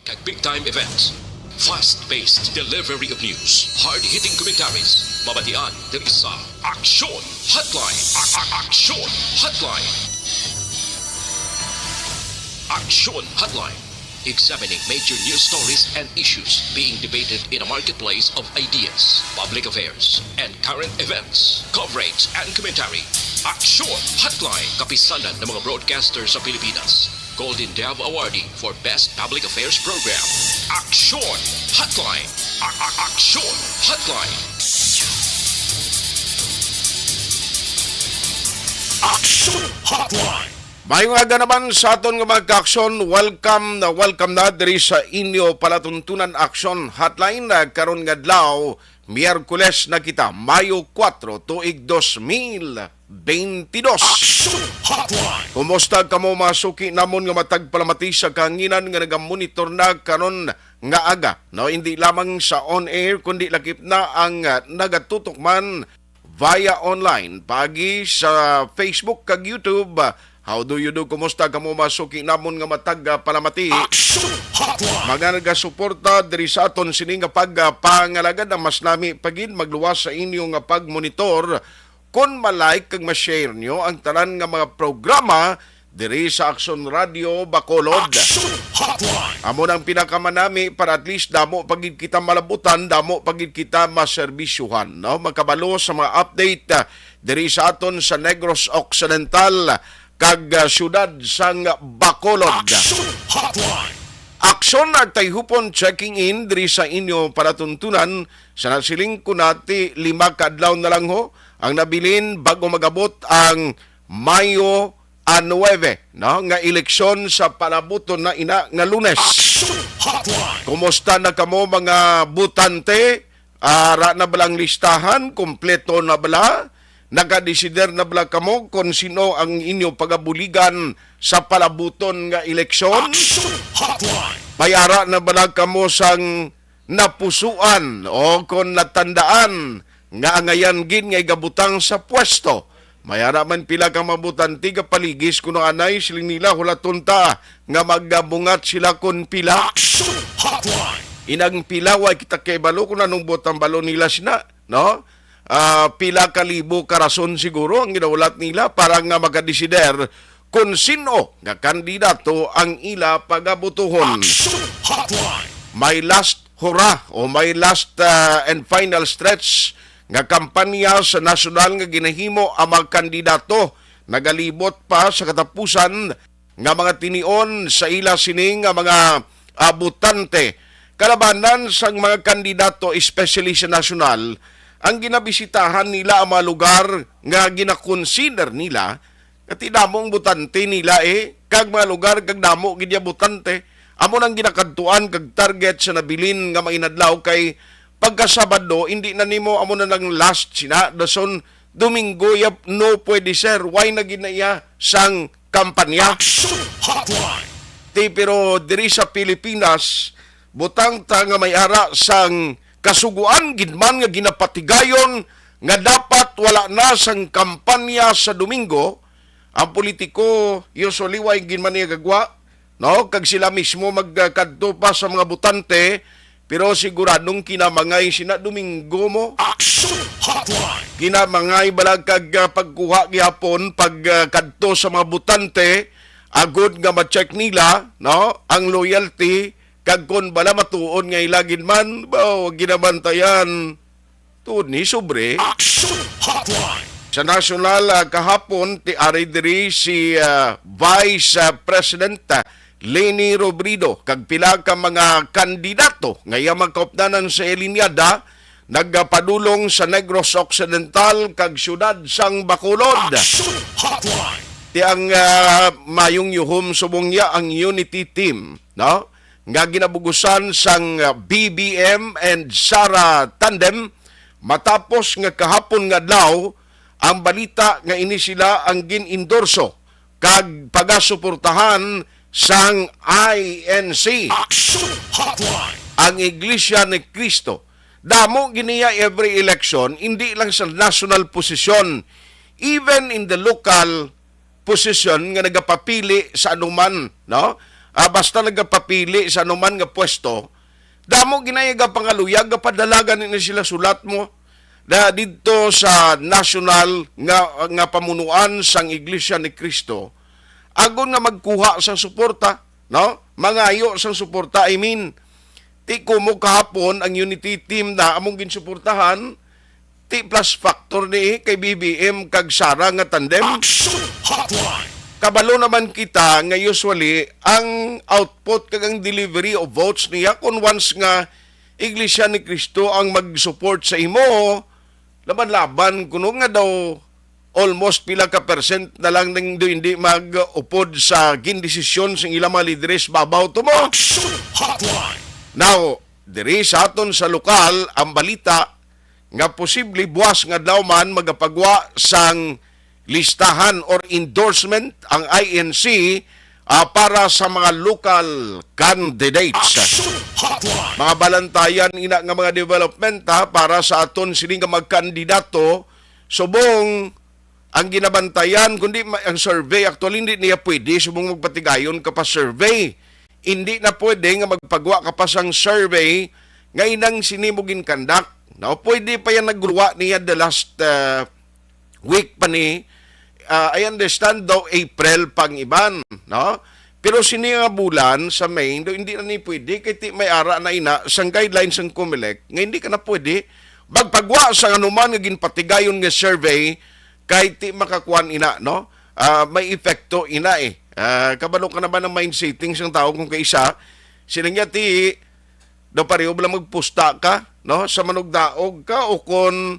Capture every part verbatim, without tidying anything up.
Kag big time events. Fast-paced delivery of news. Hard-hitting commentaries. Mabatian diri sa Action Hotline. A- a- Action Hotline. Action Hotline. Examining major news stories and issues being debated in a marketplace of ideas. Public affairs and current events. Coverage and commentary. Action Hotline. Kapisanan ng mga broadcaster sa Pilipinas. Golden Dove Awardee for Best Public Affairs Program. Action Hotline. A- a- Action Hotline. Action Hotline. Mayong aga naman sa aton nga mga ka-aksyon. Welcome na welcome na diri sa inyo palatuntunan Action Hotline, ah, karon nga adlaw, Miyerkules na kita, Mayo kuwatro, tuig dos mil beintidos. Action Hotline. Kumusta kamo, mga suki namon nga matag palamati sa kahanginan nga nagamonitor na karon nga aga, no? Hindi lamang sa on air, kundi lakip na ang, ah, nagatutok man via online, paagi sa Facebook kag YouTube. How do you do? Kumusta kamo, mga suki namon nga matag, ah, palamati? Action Hotline. Mga nagasuporta diri sa aton sini nga pag, ah, pangalagad, ang mas nami pa gid magluwas sa inyo nga pagmonitor kon ma-like kag ma-share nyo ang tanan nga mga programa diri sa Action Radio Bacolod. Action Hotline. Amo nang pinakamanami para at least damo pa gid kita malabutan, damo pa gid kita maserbisyuhan, no? Makabalo sa mga update, ah, diri sa aton sa Negros Occidental kag, ah, siyudad sang Bacolod. Action Hotline. Aksyon Agtayhupon checking in diri sa inyo palatuntunan sa nasiling ko nati lima ka adlaw na lang ho ang nabilin bago magabot ang Mayo a nuwebe, no, nga eleksyon sa palabuton na ina nga Lunes. Action Hotline. Kumusta na kamo, mga botante? Ara na bala ang listahan? Kompleto na bala? Nakadesider na bala kamo kon sino ang inyo pagabuligan sa palabuton nga eleksyon? Action Hotline. May ara na bala kamo sang napusuan o kon natandaan nga angayan gid nga igabutang sa pwesto? May ara man pila ka mga botante gapaligis kuno anay, siling nila, hulaton ta nga magabungat sila kon pila. Action Hotline. Inang pila, wa kita kaibalo kung anong botang balo nila sina, no? Ah, pila ka libo ka rason siguro ang ginahulat nila para nga makadesider kon sino nga kandidato ang ila pagabutuhon. Action Hotline. May last hurrah o may last, ah, and final stretch nga kampanya sa nasyonal nga ginahimo ang mga kandidato. Nagalibot pa sa katapusan nga mga tinion sa ila sini nga mga, ah, botante. Kalabanan sang mga kandidato, especially sa nasyonal, ang ginabisitahan nila ang mga lugar nga ginakonsider nila kay damo ang botante nila, eh, kag mga lugar kag damo gid ya botante. Amo nang ginakadtuan kag target sa nabilin nga mga inadlaw kay pagka Sabado, hindi na nimo amo na lang last sina, dason Domingo ya, no pwede, sir. Why na gid na iya sang kampanya? Action Hotline. Ti, pero diri sa Pilipinas, butang ta nga may ara sang kasuguan gid man nga ginapatigayon nga dapat wala na sang kampanya sa Domingo. Ang politiko, usually, way gid man niya gagwa, no? Kag sila mismo magkadto pa sa mga botante, pero siguradong kinamangay sina Domingo mo. Action Hotline. Kinamangay bala kag, ah, pagkuha gihapon pag, ah, kadto sa mga botante, agod nga ma-check nila, no, ang loyalty, kag kon bala matuod nga ila gid man, ba, ginabantayan. Tuod ni, sobre. Action Hotline. Sa nasyonal, ah, kahapon, ti ari diri si, ah, Vice, ah, President, ah, Leni Robredo kag pila ka mga kandidato nga iya magkaupdanan sa ilinyada nagapadulong sa Negros Occidental kag siyudad sang Bacolod. Action Hotline. Ti ang, ah, mayong yuhom subong niya ang Unity Team, no? Nga ginabugusan sang, ah, B B M and Sara Tandem, matapos nga kahapon nga adlaw ang balita nga ini sila ang gin-endorso kag pagasuportahan sang I N C. Action Hotline. Ang Iglesia ni Cristo. Damo gid niya every election, hindi lang sa national posisyon, even in the local posisyon nga nagapapili sa anuman, no? ah, basta nagapapili sa anuman nga pwesto, damo ginay nga pangaluyag, padalagan ni sila sulat mo na didto sa national nga, nga pamunuan sang Iglesia ni Cristo, agon nga magkuha sang suporta, no? Mangayo sang suporta, I mean, ti kumo kahapon ang Unity team na among ginsuportahan, ti plus factor ni kay B B M kag Sara nga tandem. Action Hotline. Kabalo naman kita nga usually ang output kag ang delivery of votes niya, kung once nga Iglesia ni Cristo ang mag-support sa imo, laban-laban kuno nga daw almost pila ka percent na lang ning do hindi mag-upod sa gindesisyon sang ilang mga lideres babaw to mo. Action Hotline. Now, diri sa aton sa lokal, ang balita nga posible buwas nga adlaw man magapagwa sang listahan or endorsement ang I N C, ah, para sa mga local candidates. Action Hotline. Mga balantayan ina nga mga development, ha, para sa aton sini nga mga kandidato, subong ang ginabantayan, kundi ma-, ang survey. Actually, hindi niya pwede subong magpatigayon ka pa survey. Hindi na pwede nga magpagwa ka pa sang survey nga inang sini mo ginkandak. No, pwede pa yan nagluwa niya the last, uh, week pa ni, uh, I understand daw April pang iban, no? Pero sini nga bulan sa May, do, hindi na ni pwede kay ti may ara na ina sang guidelines sang Comelec nga hindi ka na pwede magpagwa sa anuman nga ginpatigayon nga survey kay ti makakuan ina, no? Ah, may epekto ina eh. Ah, kabalo ka naman ang mind setting sang tao kung kaisa, sila niya ti daw pareho ba lang magpusta ka, no? Sa manugdaog ka o kon,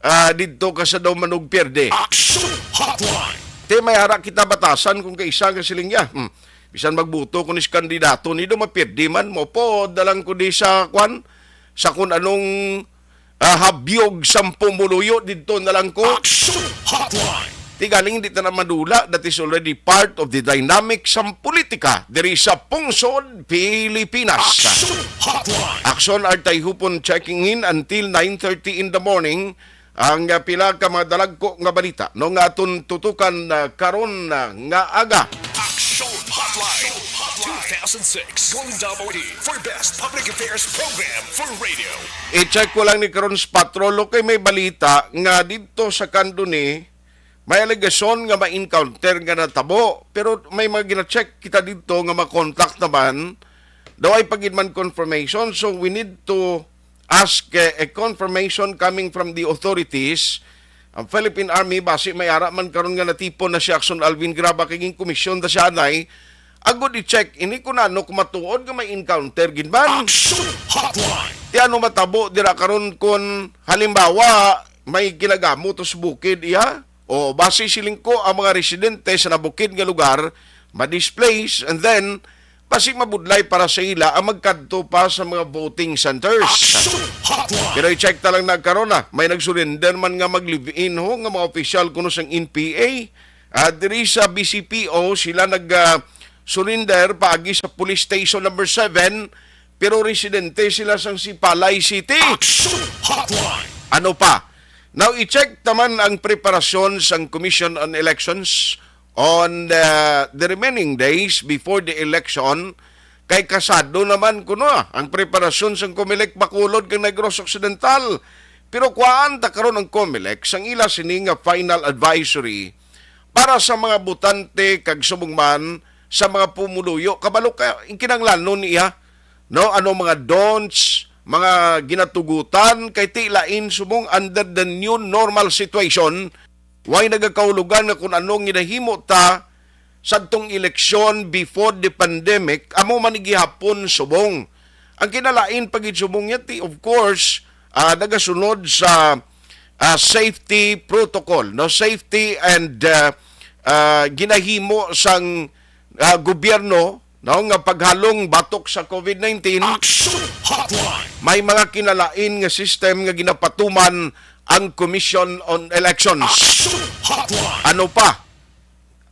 ah, didto ka sa daw manugpierde. Action Hotline. Ti may ara kita batasan kung kaisa nga siling niya. Hmm. Bisan magbuto ko ni si kandidato ni do mapirdi man mo po dalang ko di sa kwan sa kun anong, ah, habyog sang pumuluyo didto na lang ko. Action Hotline. Ti galing di ta na madula, that is already part of the dynamic sang politika diri sa pungsod Pilipinas. Action Hotline. Action Artay Hupon checking in until nine thirty in the morning. Ang, ah, pila ka mga dalagko nga balita, no, nga aton tutukan, ah, karon, ah, nga aga. Action Hotline two thousand six, Golden Jubilee for Best Public Affairs Program for Radio. I-check ko lang ni karon sa patrol, okay, may balita nga didto sa Candoni, may alegasyon nga ma-encounter nga natabo, pero may mga gina-check kita didto nga ma-contact naman, daw ay pa gid man confirmation, so we need to ask, eh, a confirmation coming from the authorities. Ang Philippine Army, basi may ara man karon nga natipon na si Action Alvin Graba kay ginkomisyon na siya anay. Agod i-check ini kung ano, kung matuod nga may encounter gid man. Action Hotline. Ti ano matabo dira karon kung halimbawa may ginagamot sa bukid iya? O basi siling ko ang mga residente sa nabukid nga lugar ma-displace and then basi mabudlay para sa ila ang magkadto pa sa mga voting centers. Action Hotline. Pero i-check ta lang na karon na may nag-surrender man nga mag-live-in ho nga mga opisyal kuno sang N P A. Ah, diri sa B C P O sila nag, ah, surrender paagi sa Police Station number seven, pero residente sila sang Sipalay City. Action Hotline. Ano pa? Now, i-check naman ang preparasyon sang Commission on Elections on the, the remaining days before the election. Kay kasado naman kuno, ah, ang preparasyon sang Comelec Bacolod kag Negros Occidental. Pero kuhaan ta karon ang Comelec sang ila sini nga final advisory para sa mga botante kag subong man sa mga pumuluyo. Kabalo ka, ang kinahanglanon niya, no? Ano mga don'ts, mga ginatugutan, kay ti lain subong under the new normal situation, way nagakahulugan nga kung anong ginahimo ta sadtong eleksyon before the pandemic, amo man ni gihapon subong. Ang kinalain pa gid subong niya, ti, of course, ah, nagasunod sa, ah, safety protocol, no? Safety and, ah, ah, ginahimo sang, ah, gobyerno, no, nga paghalong batok sa COVID nineteen. Action Hotline. May mga kinalain nga system nga ginapatuman ang Commission on Elections. Action Hotline. Ano pa?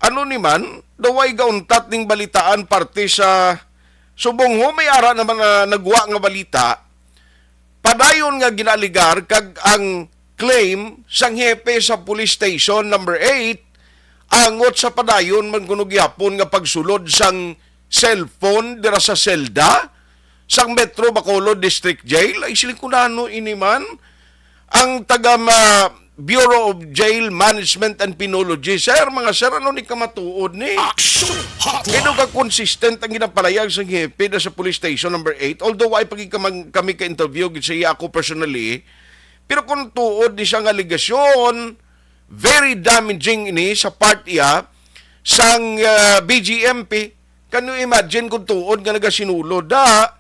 Ano ni man, daw way gauntat ning balitaan parte sa subong ho, may ara naman na nagwa nga balita. Padayon nga ginaaligar kag ang claim sang hepe sa Police Station number eight, angot sa padayon man kuno gihapon nga pagsulod sang cellphone dira sa selda sang Metro Bacolod District Jail. Ay, siling ko, nano ini man ang taga ma-, Bureau of Jail Management and Penology. Sir, mga sir, ano ni kamatuod ni? Action Hotline! Kay daw ka consistent ang ginapalayag sa hepe da sa Police Station number eight. Although ay pagi kamang-, kami ka-interview gid sa iya ako personally, pero kung tuod ni siya nga alegasyon, very damaging ini sa part iya sang, ah, B G M P. Can you imagine kung tuod nga nagasinulod da?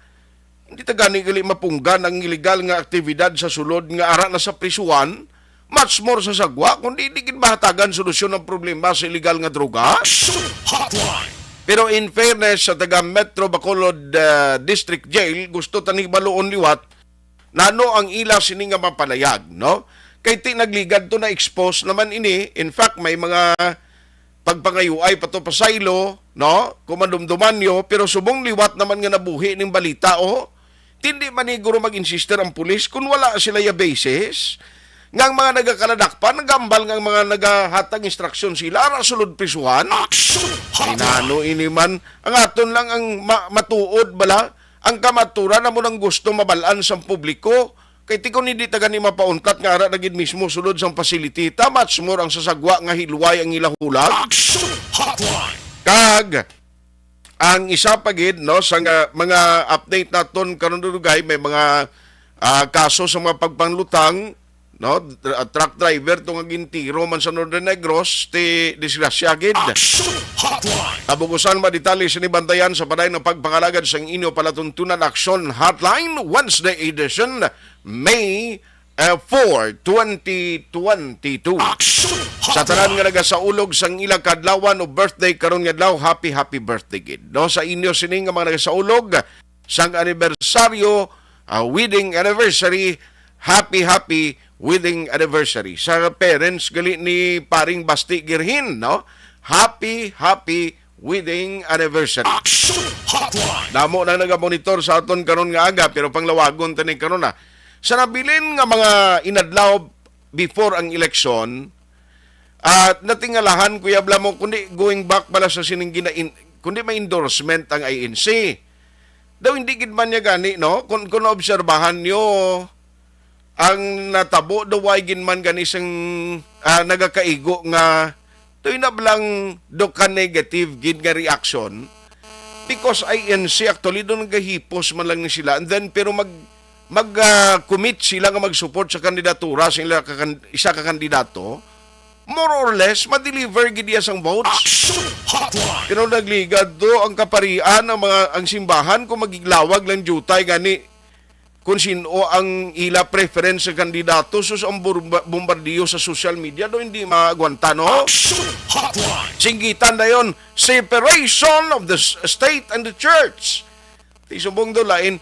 Hindi ta gani gali mapunggan ang illegal nga aktibidad sa sulod nga ara na sa prisuhan, much more sa sagwa, kundi di gid mahatagan solusyon ang problema sa illegal nga droga. Action Hotline! Pero in fairness sa taga Metro Bacolod, ah, District Jail, gusto ta ni baluon liwat nano ang ila sini nga mapanayag, no? Kay ti nagligad to, na-expose naman ini. In fact, may mga pagpangayuay pa to pasaylo, no? Kung madumduman nyo, pero subong liwat naman nga nabuhi ning balita, oh. Tindi man ni guro mag-insister ang pulis kung wala sila ya basis nga ang mga nagakaladakpan, nagambal nga ang mga nagahatag instruksyon sila, ara sulod prisuhan. Action Ay, Hotline! Nano ini man, ang aton lang ang ma-, matuod bala, ang kamaturan amo nang gusto mabalaan sang publiko. Kay ti kon hindi ta gani mapauntlat nga ara na gid mismo sulod sang facility ta, much more ang sasagwa nga hilway ang ila hulag. Action Hotline! Kag ang isa pa gid, no, sa nga, mga update naton karon, Dudugay, may mga, ah, kaso sa mga pagpanglutang, no, dr-, ah, truck driver to nga gintiro man sa Northern Negros, ti disgrasya gid. Action Hotline! Tabugusan, mga detalye sa nibantayan sa padayon nga pagpangalagad sang inyo palatuntunan, Action Hotline, Wednesday edition, May, eh, four, twenty twenty-two. Action Sa tanan nga nagasaulog sang ila kadlawan o birthday karon nga adlaw, happy, happy birthday gid, no? Sa inyo sini nga mga nagasaulog sang anibersaryo, ah, wedding anniversary, happy, happy wedding anniversary. Sa parents gali ni paring Basti Girhin, no? Happy, happy wedding anniversary. Action Hotline! Damo nang nagamonitor sa aton karon nga aga, pero panglawagon tani karon na. Sa nabilin nga mga inadlaw before ang eleksyon, at natingalahan, Kuya Blamo, kundi going back pala sa sining gina-, kundi may endorsement ang I N C. Daw hindi gid man niya gani, no? Kung, kung naobserbahan nyo, ang natabo daw ay gid man gani sang, ah, nagakaigo nga tuy na blang do ka negative gid nga reaction, because I N C actually do nagahipos man lang ni sila, and then pero mag, mag, ah, commit sila nga mag-support sa kandidatura sa ila ka kan-, isa ka kandidato, more or less ma-deliver gid iya sang votes. Action Hotline! Pero nagligad to ang kaparian, ang mga, ang simbahan kung magiglawag lang diutay gani kung sino ang ila preference sa kandidato, sus, ang burba-, bombardiyo sa social media do hindi maagwanta, no? Action Hotline! Singgitan dayon, separation of the s-, state and the church. Ti subong do lain,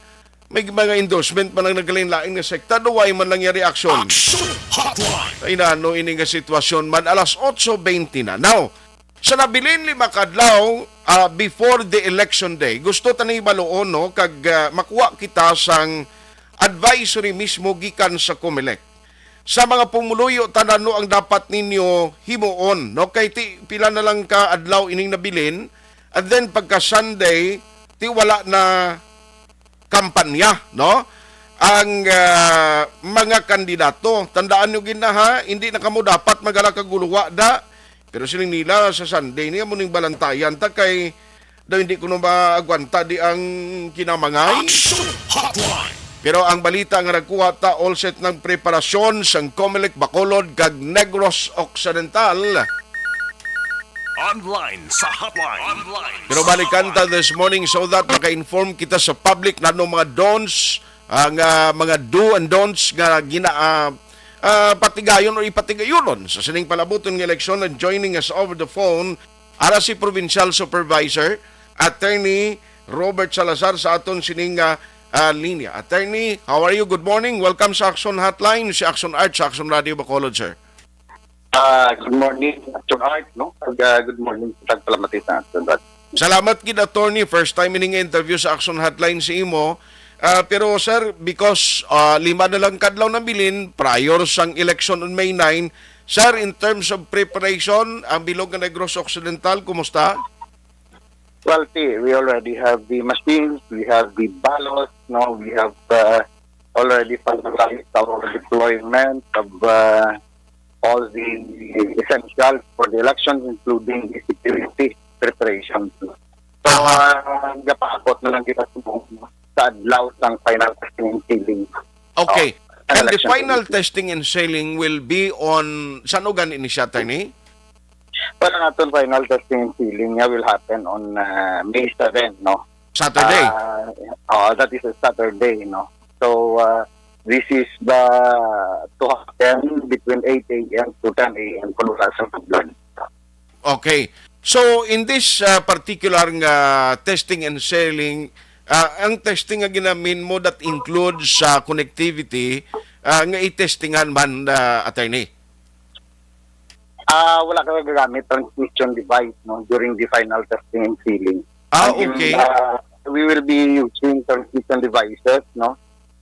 may mga endorsement man ang nagkalain-lain nga sekta, do way man lang iya reaksyon. Action Hotline! Ay, nano ini nga sitwasyon man, alas otso bente na. Now, sa nabilin lima ka adlaw, ah, before the election day, gusto ta ni baluon, no, kag, ah, makuha kita sang advisory mismo gikan sa Comelec. Sa mga pumuluyo, tanan, no, ang dapat ninyo himuon, no? Kay ti, pila na lang ka adlaw ining nabilin, and then pagka Sunday, ti wala na kampanya, no? Ang, ah, mga kandidato. Tandaan nyo gid na, ha, hindi na kamo dapat magala kag guluwa da. Pero siling nila sa Sunday niya mo ning balantayan ta kay daw hindi kuno maagwanta di ang kinamangay. Action Hotline! Pero ang balita nga nagkuha ta, all set ng preparasyon sang Comelec Bacolod kag Negros Occidental. Online sa hotline. Online Pero sa balikan ta hotline. This morning so that maka-inform kita sa public na anong mga don'ts, ang, ah, mga do and don'ts nga gina-, ah, ah, patigayon o ipatigayonon sa sining palabuton nga eleksyon. And joining us over the phone, ara si Provincial Supervisor, Attorney Robert Salazar, sa aton sining, ah, ah, linya. Attorney, how are you? Good morning. Welcome sa Action Hotline, si Action Art, sa Action Radio Bacolod, sir. Ah, good morning, Doctor Art, no? Ag, ah, good morning sa tagpalamati sa Action Art. Salamat gid, Attorney. First time ini nga interview sa Action Hotline si imo. Ah, pero, sir, because, ah, lima na lang kadlaw nabilin prior sang election on May nine, sir, in terms of preparation, ang bilog nga Negros Occidental, kumusta? Well, T, we already have the machines, we have the ballots, no? We have uh, already finalized our deployment of uh, all the essentials for the elections, including the security preparation. So, uh, gapakot na lang kita sa sa adlaw sang final testing and sealing. Okay. Oh, and the final testing and sealing will be on, saan gani ni siya, attorney? Well, ang aton final testing and sealing nga will happen on uh, May seven, no? Saturday? Uh, oh, that is a Saturday, no? So, uh, this is the to happen between eight a.m. to ten a.m. kung wala sa problem. Okay. So, in this uh, particular nga testing and sealing, uh, ang testing nga ginamin mo that includes sa uh, connectivity, uh, nga i-testingan man, uh, attorney? Ah, wala ka gagamit transmission device, no, during the final testing and sealing. Ah, okay. Uh, we will be using transmission devices, no,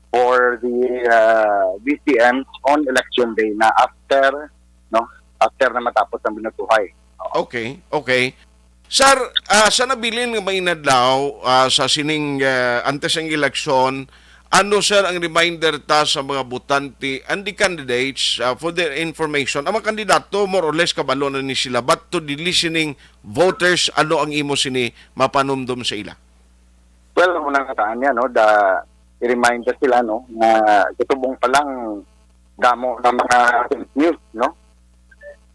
for the uh, V C Ms on election day na after, no, after na matapos ang binutuhay. Okay, okay. Sir, uh, sa nabilin nga mainadlaw uh, sa sining uh, antes ang eleksyon, ano, sir, ang reminder ta sa mga botante and the candidates uh, for their information? Ang mga kandidato, more or less, kabalo na ni sila. But to the listening voters, ano ang imo sini mapanumdom sa ila? Well, ang unang kataan niya, no, da, i-remind sila, no, nga katubong pa lang damo ng mga fake news, no?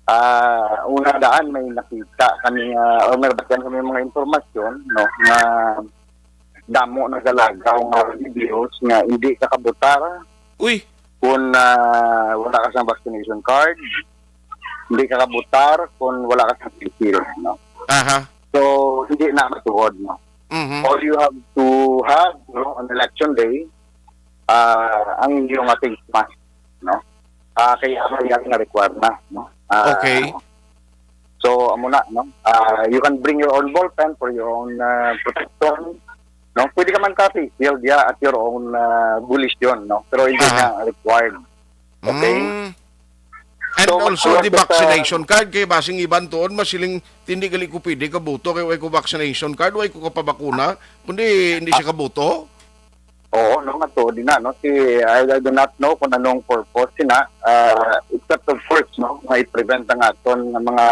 Ah, una daan may nakita kami uh, o may nabatian kami mga impormasyon, no, nga damo nagalagaw nga videos nga hindi ka kabutar. Uy! Kung uh, wala ka sa vaccination card, hindi ka kabutar kung wala ka sa picture, no? Aha. So, hindi na matuod, no? Mm-hmm. All you have to have, no, on election day, uh, ang inyong face mask, no? Uh, kaya ang nga require na, no? Uh, okay. So, amo na, no? Uh, you can bring your own ballpen for your own uh, protection. No? Pwede ka man copy, field, yeah, at your own uh, volition, no? Pero hindi uh-huh. na required. Okay? Mm. And so, also the vaccination card, kay basing iban tuon masiling hindi gali ko pwede kabuto kay way ko vaccination card, way ko kapabakuna, kundi hindi siya kabuto. Oo, no, nga tuod na, no. Si I, I do not know kung anong purpose sina, uh, except of course, no, nga i-prevent ang aton nga mga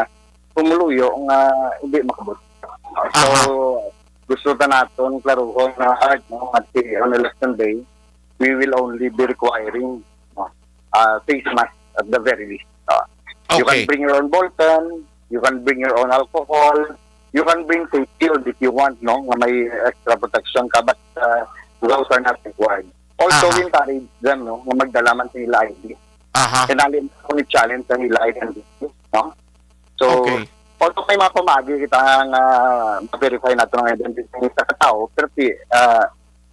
pumuluyo nga hindi makabuto. So, Aha. gusto ta naton klaruhon na hard, no, at si on election day, we will only be requiring, no, uh, face mask at the very least. Uh, okay. You can bring your own ballpen, you can bring your own alcohol, you can bring face shield if you want, no, nga may extra protection ka, but uh, those are not required. Also, Aha. we encourage them, no, nga magdala man sa ila I D. Aha. Kinali mo ni challenge ang ila identity, no? So, okay. Although may mga pamagi kita nga ma-verify nato ang identity sa katao, pero si, uh,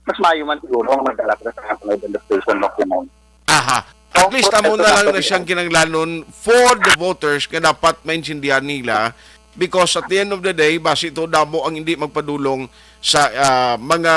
mas maayo man siguro ang magdala sa sa identification document. Aha. At least amo na lang na siyang kinanglanon for the voters nga dapat maintindihan nila, because at the end of the day, basi to damo ang hindi magpadulong sa uh, mga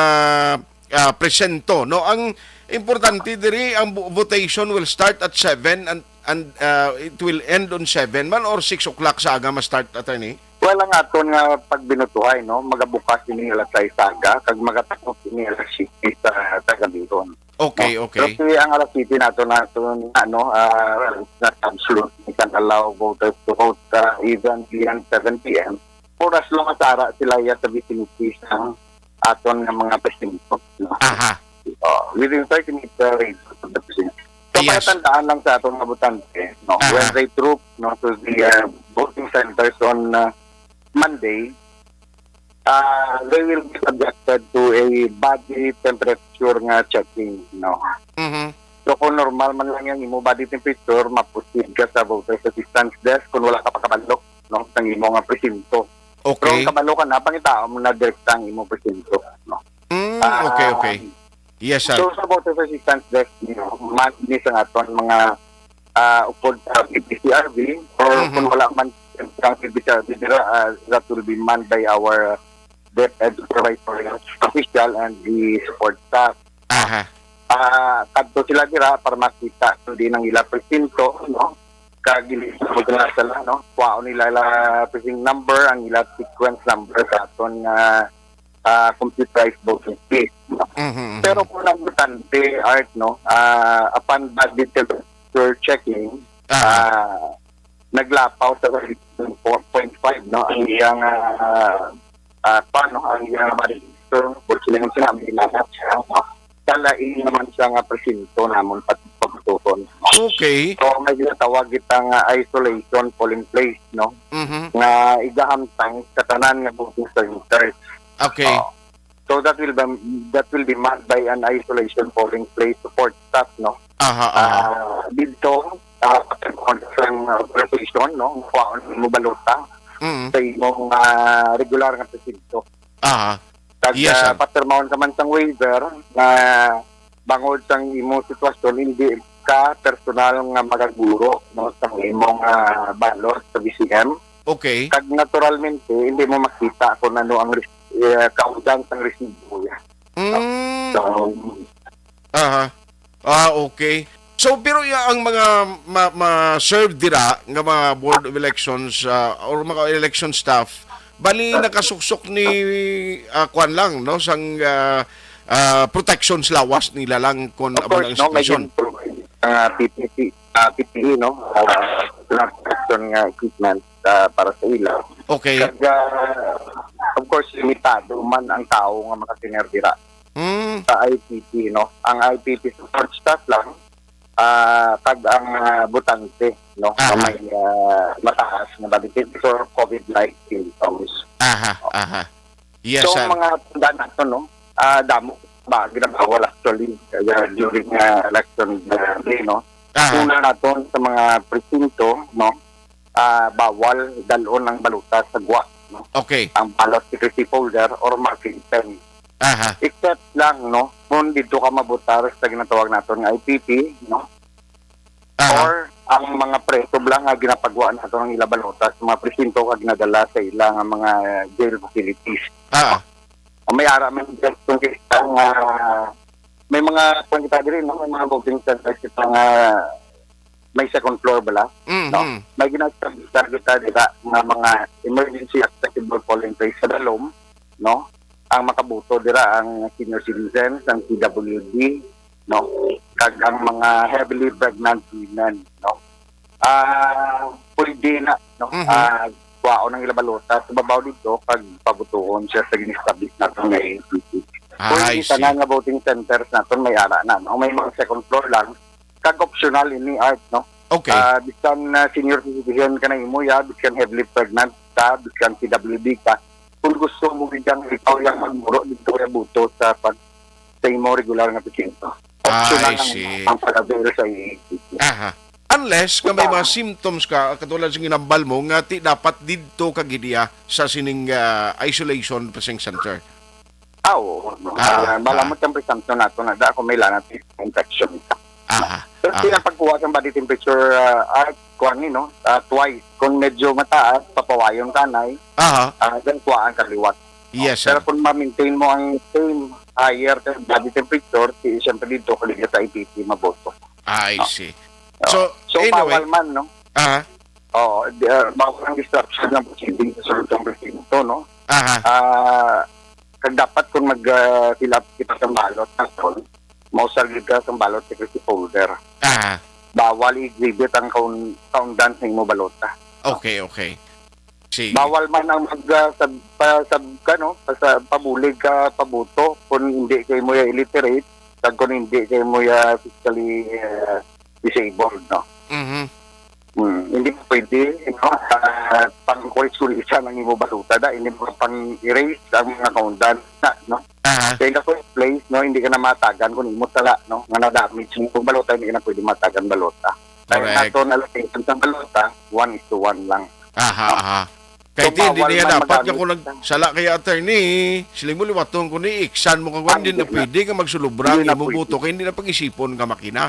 uh, presento, no? Ang importante diri ang votation will start at seven and and uh, it will end on seven man or six o'clock sa aga ma-start, attorney? Well, ang aton nga pagbinutuhay, no, magabukas ini alas sais sa aga kag magatakop ini alas siyete sa sa gabihon. Okay, no? Okay. Pero ang alas siyete nato nato ano, uh, well, it's not absolute. We can allow voters to vote uh, even beyond seven p.m. For as long as ara sila ya sa vicinity sa aton nga mga presinto, no? Aha. Uh, within thirty meter radius of the presinto. So, yes. Patandaan lang sa aton mga botante, no? Aha. When they troop, no, to the uh, voting centers on uh, Monday, uh, they will be subjected to a body temperature nga checking, no? Mm-hmm. So kung normal man lang yung imo body temperature, mapusid ka sa voter's assistance desk kung wala ka pa kabalo, no, sa imo nga presinto. Okay. Pero ang kabalo ka na, pangitaon mo na direkta ang imo presinto, no? Mm, okay, okay. Yes, sir. So sa voter's assistance desk, you know, man ni sa aton mga uh, upod sa P P C R V or mm-hmm. kung wala man ang P P C R V dira, uh, that will be manned by our DepEd supervisor official and the support staff. Aha. Uh, kadto sila dira para makita kung di nang ila presinto, no? kag hindi sila magkasala, no? Kuhaon nila la pressing number, ang ila sequence number sa aton nga, ah, computerized voting sheet, no? Mhm, mhm. Pero kung ang botante, Art, no, ah, upon bad temperature checking, Aha. ah, naglapaw sa four point five, no, ang iyang, ah, ah, pa, no, ang iyang mga register, kung sila yung sinabi nila na siya, no? Sa lain naman siya nga presinto namon pati pagtuton. Okay. So, may ginatawag kita nga isolation polling place, no? Mhm. Nga igahamtang sa tanan nga voting centers. Okay. Oh. So, that will be, that will be manned by an isolation polling place support staff, no? Aha, aha. Ah, dito, ah, sa, ah, organization, no? Kuhaon mo balota Mm. sa imong, ah, regular nga presinto. Aha. Kag, Yes, ah, sir. Papirmahon ka man sang waiver na bangod sang imong sitwasyon, hindi ka personal nga magaguro, no, sang imong, ah, balot sa B C M. Okay. Kag naturalmente, hindi mo makita kung ano ang res-, eh, kaundang sang resibo niya. Mm. So, Aha. Ah, okay. So, pero ya, ang mga ma-, ma-serve dira nga mga Board of Elections, ah, or mga election staff, bali nakasuksok ni, ah, kwan lang, no, sang, ah, ah, protections lawas nila lang kon Of amo course, ang no, may sitwasyon. gin-, ah, P P P, ah, P P E, no, ah, protection nga equipment, ah, para sa ila. Okay. Kag, ah, of course, limitado man ang tao nga makatener dira. Hmm. Sa I P P, no? Ang I P P support staff lang, ah, kag ang, ah, botante, no? Aha. Nga may, ah, mataas nga body temperature, COVID-like symptoms. Aha, aha. Yes, So, sir. mga tanda nato, no? Ah, damo ba, ginabawal actually, ah, during, ah, election, ah, day, no? Aha. Una naton sa mga presinto, no? ah, bawal dalon ang balota sa gwa, no? Okay. Ang ballot secrecy folder or marking pen. Aha. Except lang, no, kung dito ka mabutar sa ginatawag naton nga I P P, no? Aha. Or ang mga preso lang nga ginapagwa nato ang ila balota sa mga presinto kag ginadala sa ila nga mga jail facilities. Ah. May ara man dyan kung kita nga may mga, kung kita diri, no? May mga voting centers kita nga may second floor bala, Mhm. no? May gina-establish kita dira nga mga emergency accessible polling place sa dalom, no? Ang makaboto dira ang senior citizens, ang P W D, no? Kag ang mga heavily pregnant women, no? Ah, pwede na, no? Mhm. Ah, kuhaon ang ila balota sa babaw dito kag pabutuon siya sa gin-establish nato nga A N P P. Ah, Kung I hindi see. tanan nga voting centers naton may ara na, no? May mga second floor lang, kag optional ini, Art, no? Okay. Ah, bisan na senior citizen ka na imo, ya, bisan heavily pregnant ka, bisan P W D ka, kung gusto mo gid ang ikaw yang magmuro dito ya boto sa pag-, sa imo regular nga presinto. Ah, Optional I ang, see. ang pag-avail sa A N P P. Aha. Unless nga may Tama. mga symptoms ka, katulad sa ginambal mo, nga ti dapat didto ka gid iya sa sining, ah, isolation pressing center. Ah, oo. Ah, Ah, ah, ah. malamot ang presumption nato na da kung may lanat infection. Aha, Pero aha. siya pagkuha sa body temperature, ah, ah, kuwan ni, no? Ah, twice. Kung medyo mataas, papawayon ka, nay. Aha. Ah, then kuhaan ka liwat. Yes, Pero sir. kung ma-maintain mo ang same higher te-, body temperature, si, siyempre dito ka liga sa I P P maboto. I No? see. Oh. So, So, anyway. bawal man, no? Aha. Oo, di, ah, bawal ang disruption ng proceeding sa sulod ng presinto, no? Aha. Ah, kag dapat kung mag, ah, fill up kita sa balot na tol, mausar gid ka sa balot secrecy folder. Aha. Bawal i-exhibit ang kaun-, kaundan sa imo balota. Okay, okay. Sige. Bawal man ang mag, ah, sab-, pa, sab-, ka, no? Pa, sa, pabulig ka, pabuto kung hindi kay mo ya illiterate, kag kung hindi kay mo ya physically, ah, disabled, no? Mhm. Hmm, hindi mo pwede, no? Ah, pang-kuris-kurisan ang imo balota, da. Hindi mo pang-erase ang mga kaundan na, no? Aha. Kaya in the first place, no, hindi ka na matagan kung imo sala, no? Nga na-damage ang imong balota, hindi ka na pwede matagan balota. Kaya Correct. nato na location sa balota, one is to one lang. Aha, No? aha. Kay So, ti, hindi bawal niya man dapat nga magamit kung sa nagsala kay attorney, siling mo liwaton ko ni, iksan mo kang Ah, kwan, hindi hindi na na. pwede nga magsulubra ang Hindi na imong pwede. boto, kay hindi na pag-isipon nga makina.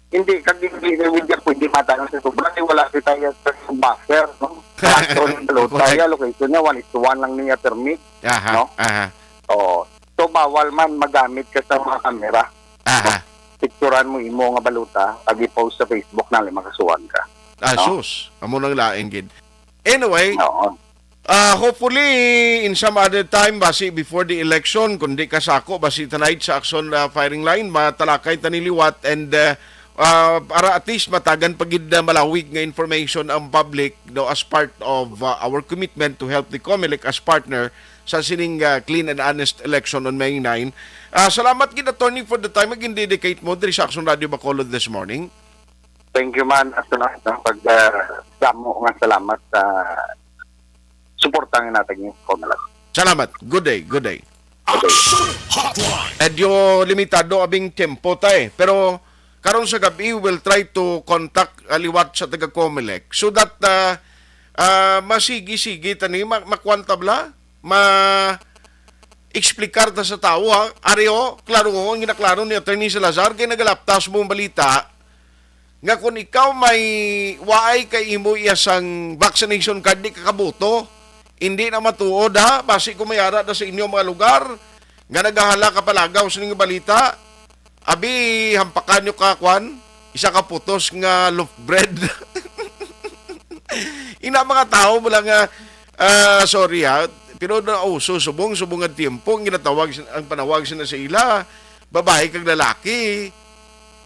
Hindi, kag hindi na hindi pwede matagan sa sobra, kay wala kita ya sa buffer, no? Sa aton balota, Correct. ya, location niya, one is to one lang niya permit, Aha, no? aha. Oo. So, bawal man magamit ka sa mga kamera. Aha. Picturan mo imo nga balota, ag i-post sa Facebook na, makasuhan ka. Ah, no? Sus, amo nang lain gid. Anyway, no. Uh, hopefully, in some other time, basi before the election, kundi kasako, basi tonight sa Action, uh, firing line, matalakay ta ni liwat, and uh, uh, para at least matagan pa gid na malawig nga information ang public, no, as part of uh, our commitment to help the Comelec as partner sa sining uh, clean and honest election on May nine. Uh, salamat gid, Attorney, for the time nga gindedicate mo diri sa Action Radio Bacolod this morning. Thank you, man. At sunod ang pag uh, damo nga salamat sa suporta nga natag niyo, Comelec. Salamat. Good day. Good day. Action Hotline. Medyo limitado abing tempo ta eh. Pero karon sa gabi, we'll try to contact, ah, liwat sa taga Comelec so that ah, ah, masigi-sigi tani ma makuan tabla, ma explicar ta sa tawo, ha. Ari, oh, klaro, oh, ang ginaklaro ni Attorney Salazar kay nagalaptas mo ang balita nga kung ikaw may waay kay imo iya sang vaccination card, di ka kabuto. Hindi na matuod, ha. Basi kung may ara na sa inyo mga lugar nga nagahala ka palagaw sa inyong balita, abi, hampakan nyo ka, kwan, isa ka putos nga loaf bread. Ina mga tao mo lang nga, ah, sorry ha, pero nauso subong, subong nga tiempo, ang ginatawag sin-, ang panawag sina sa ila, babae kag lalaki,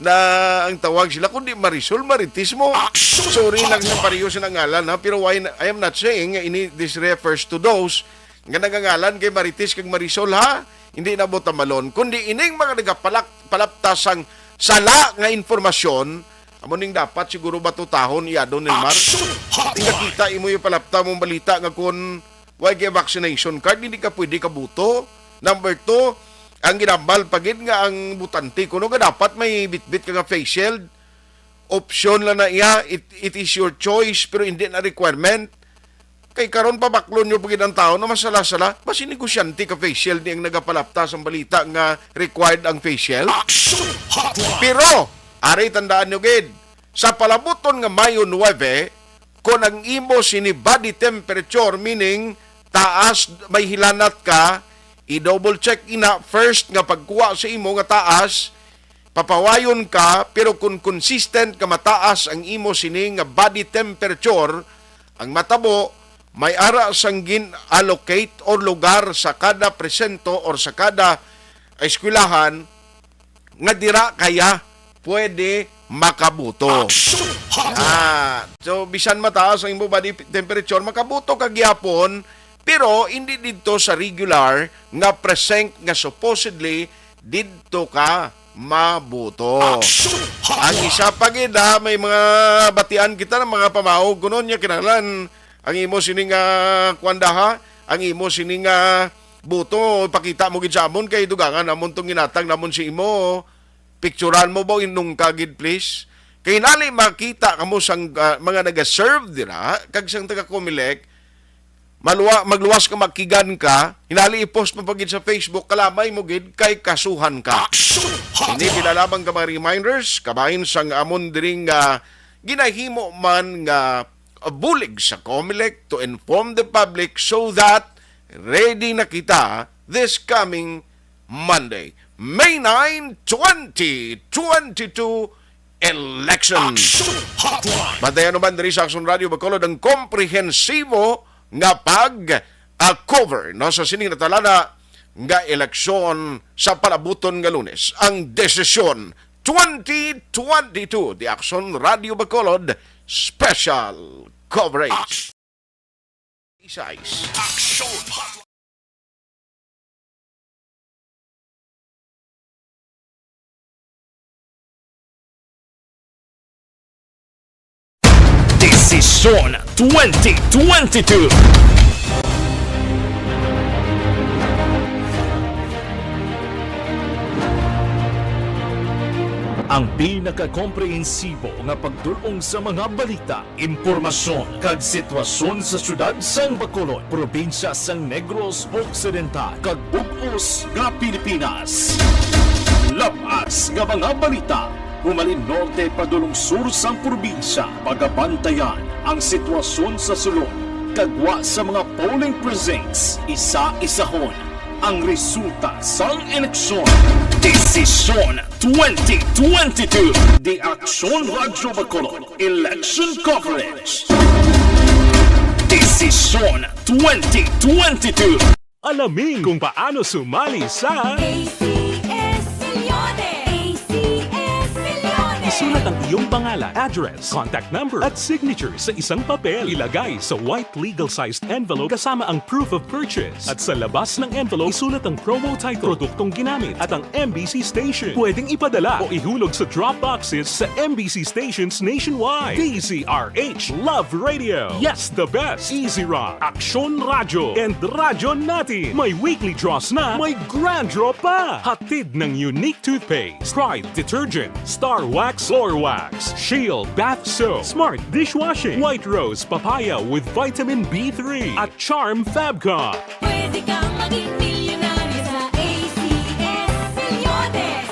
na ang tawag sila, kundi Marisol, Marites mo. Sorry lang sa pareho sa ngalan, ha, pero why na-, I am not saying nga ini, this refers to those nga nagangalan kay Marites kag Marisol, ha? Hindi na mo tamalon, kundi ining mga nagapalak-, palaptas sang sala nga impormasyon, amo ning dapat siguro batutahon, iya, Don Elmar. Action Hotline. Tingakita imo yung palapta mong balita nga kun why kay vaccination card, hindi ka pwede kabuto. Number two, ang ginambal pa gid nga ang butante kuno nga dapat may bitbit ka nga face shield. Option lang na iya, it, it is your choice, pero hindi na requirement. Kay karon pabaklon nyo pa gid ang tao na masala-sala, basi negosyante ka face shield ni ang nagapalapta sang balita nga required ang face shield. Action Hotline. Pero, ari tandaan nyo gid, sa palabuton nga Mayo nuebe, kon ang imo sini body temperature, meaning taas, may hilanat ka, i-double check ina first nga pagkuha sa imo nga taas, papawayon ka, pero kung consistent nga mataas ang imo sini nga body temperature, ang matabo may ara sang gin-allocate or lugar sa kada presento or sa kada eskwelahan nga dira kaya pwede makabuto. Action Hotline. Ah, so bisan mataas ang imo body temperature, makabuto ka gyapon, pero hindi didto sa regular nga precinct nga supposedly didto ka mabuto. Action Hotline. Ang isa pa gid, ha, may mga batian kita ng mga pamahog kuno niya kinahanglan ang imo sining, ah, kwan da, ha, ang imo sining, ah, buto, ipakita mo gid sa amon kay dugangan namon tong ginatag namon si imo. Picturan mo ba inungka gid, please? Kay nali makita kamo sang, ah, mga nagaserve dira kag sang taga Comelec, malwa-, magluwas ka makigan ka, hinali i-post mo pa gid sa Facebook, kalamay mo gid kay kasuhan ka. Action Hotline. Ini pila lamang ka mga reminders kabahin sang amon diring, ah, ginahimo man nga bulig sa Comelec to inform the public so that ready na kita this coming Monday, May nine, twenty twenty-two election. Action Hotline. Bantayan naman diri sa Action Radio Bacolod ang komprehensibo nga pag, ah, cover, no, sa sining natalana nga eleksyon sa palabuton nga Lunes. Ang desisyon, twenty twenty-two, the Action Radio Bacolod Special Coverage. Action. Action. Desisyon twenty twenty-two. Ang pinakakomprehensibo nga pagdul-ong sa mga balita, impormasyon, kag sitwasyon sa siyudad sang Bacolod, probinsya sang Negros Occidental, kag bug-os nga Pilipinas. Lab-as nga mga balita, humalin norte padulong sur sang probinsya, pagabantayan ang sitwasyon sa sulod, kag gwa sa mga polling precincts, isa-isahon ang resulta sang eleksyon. Desisyon twenty twenty-two, the Aksyon Radyo Bacolod Election Coverage. Desisyon twenty twenty-two. Alamin kung paano sumali sa A C S Millones. A C S Millones. Isulat ang iyong pangalan, address, contact number, at signature sa isang papel. Ilagay sa white legal-sized envelope kasama ang proof of purchase. At sa labas ng envelope, isulat ang promo title, produktong ginamit, at ang M B C station. Pwedeng ipadala o ihulog sa drop boxes sa M B C stations nationwide. D Z R H Love Radio. Yes, the best. Easy Rock, Aksyon Radyo, and Radyo Natin. May weekly draws na, may grand draw pa. Hatid ng Unique Toothpaste, Pride Detergent, Star Wax Floor Wax, Shield Bath Soap, Smart Dishwashing, White Rose Papaya with Vitamin B three, at Charm Fabcon. Pwede kang maging milyonaryo sa A C S Millones.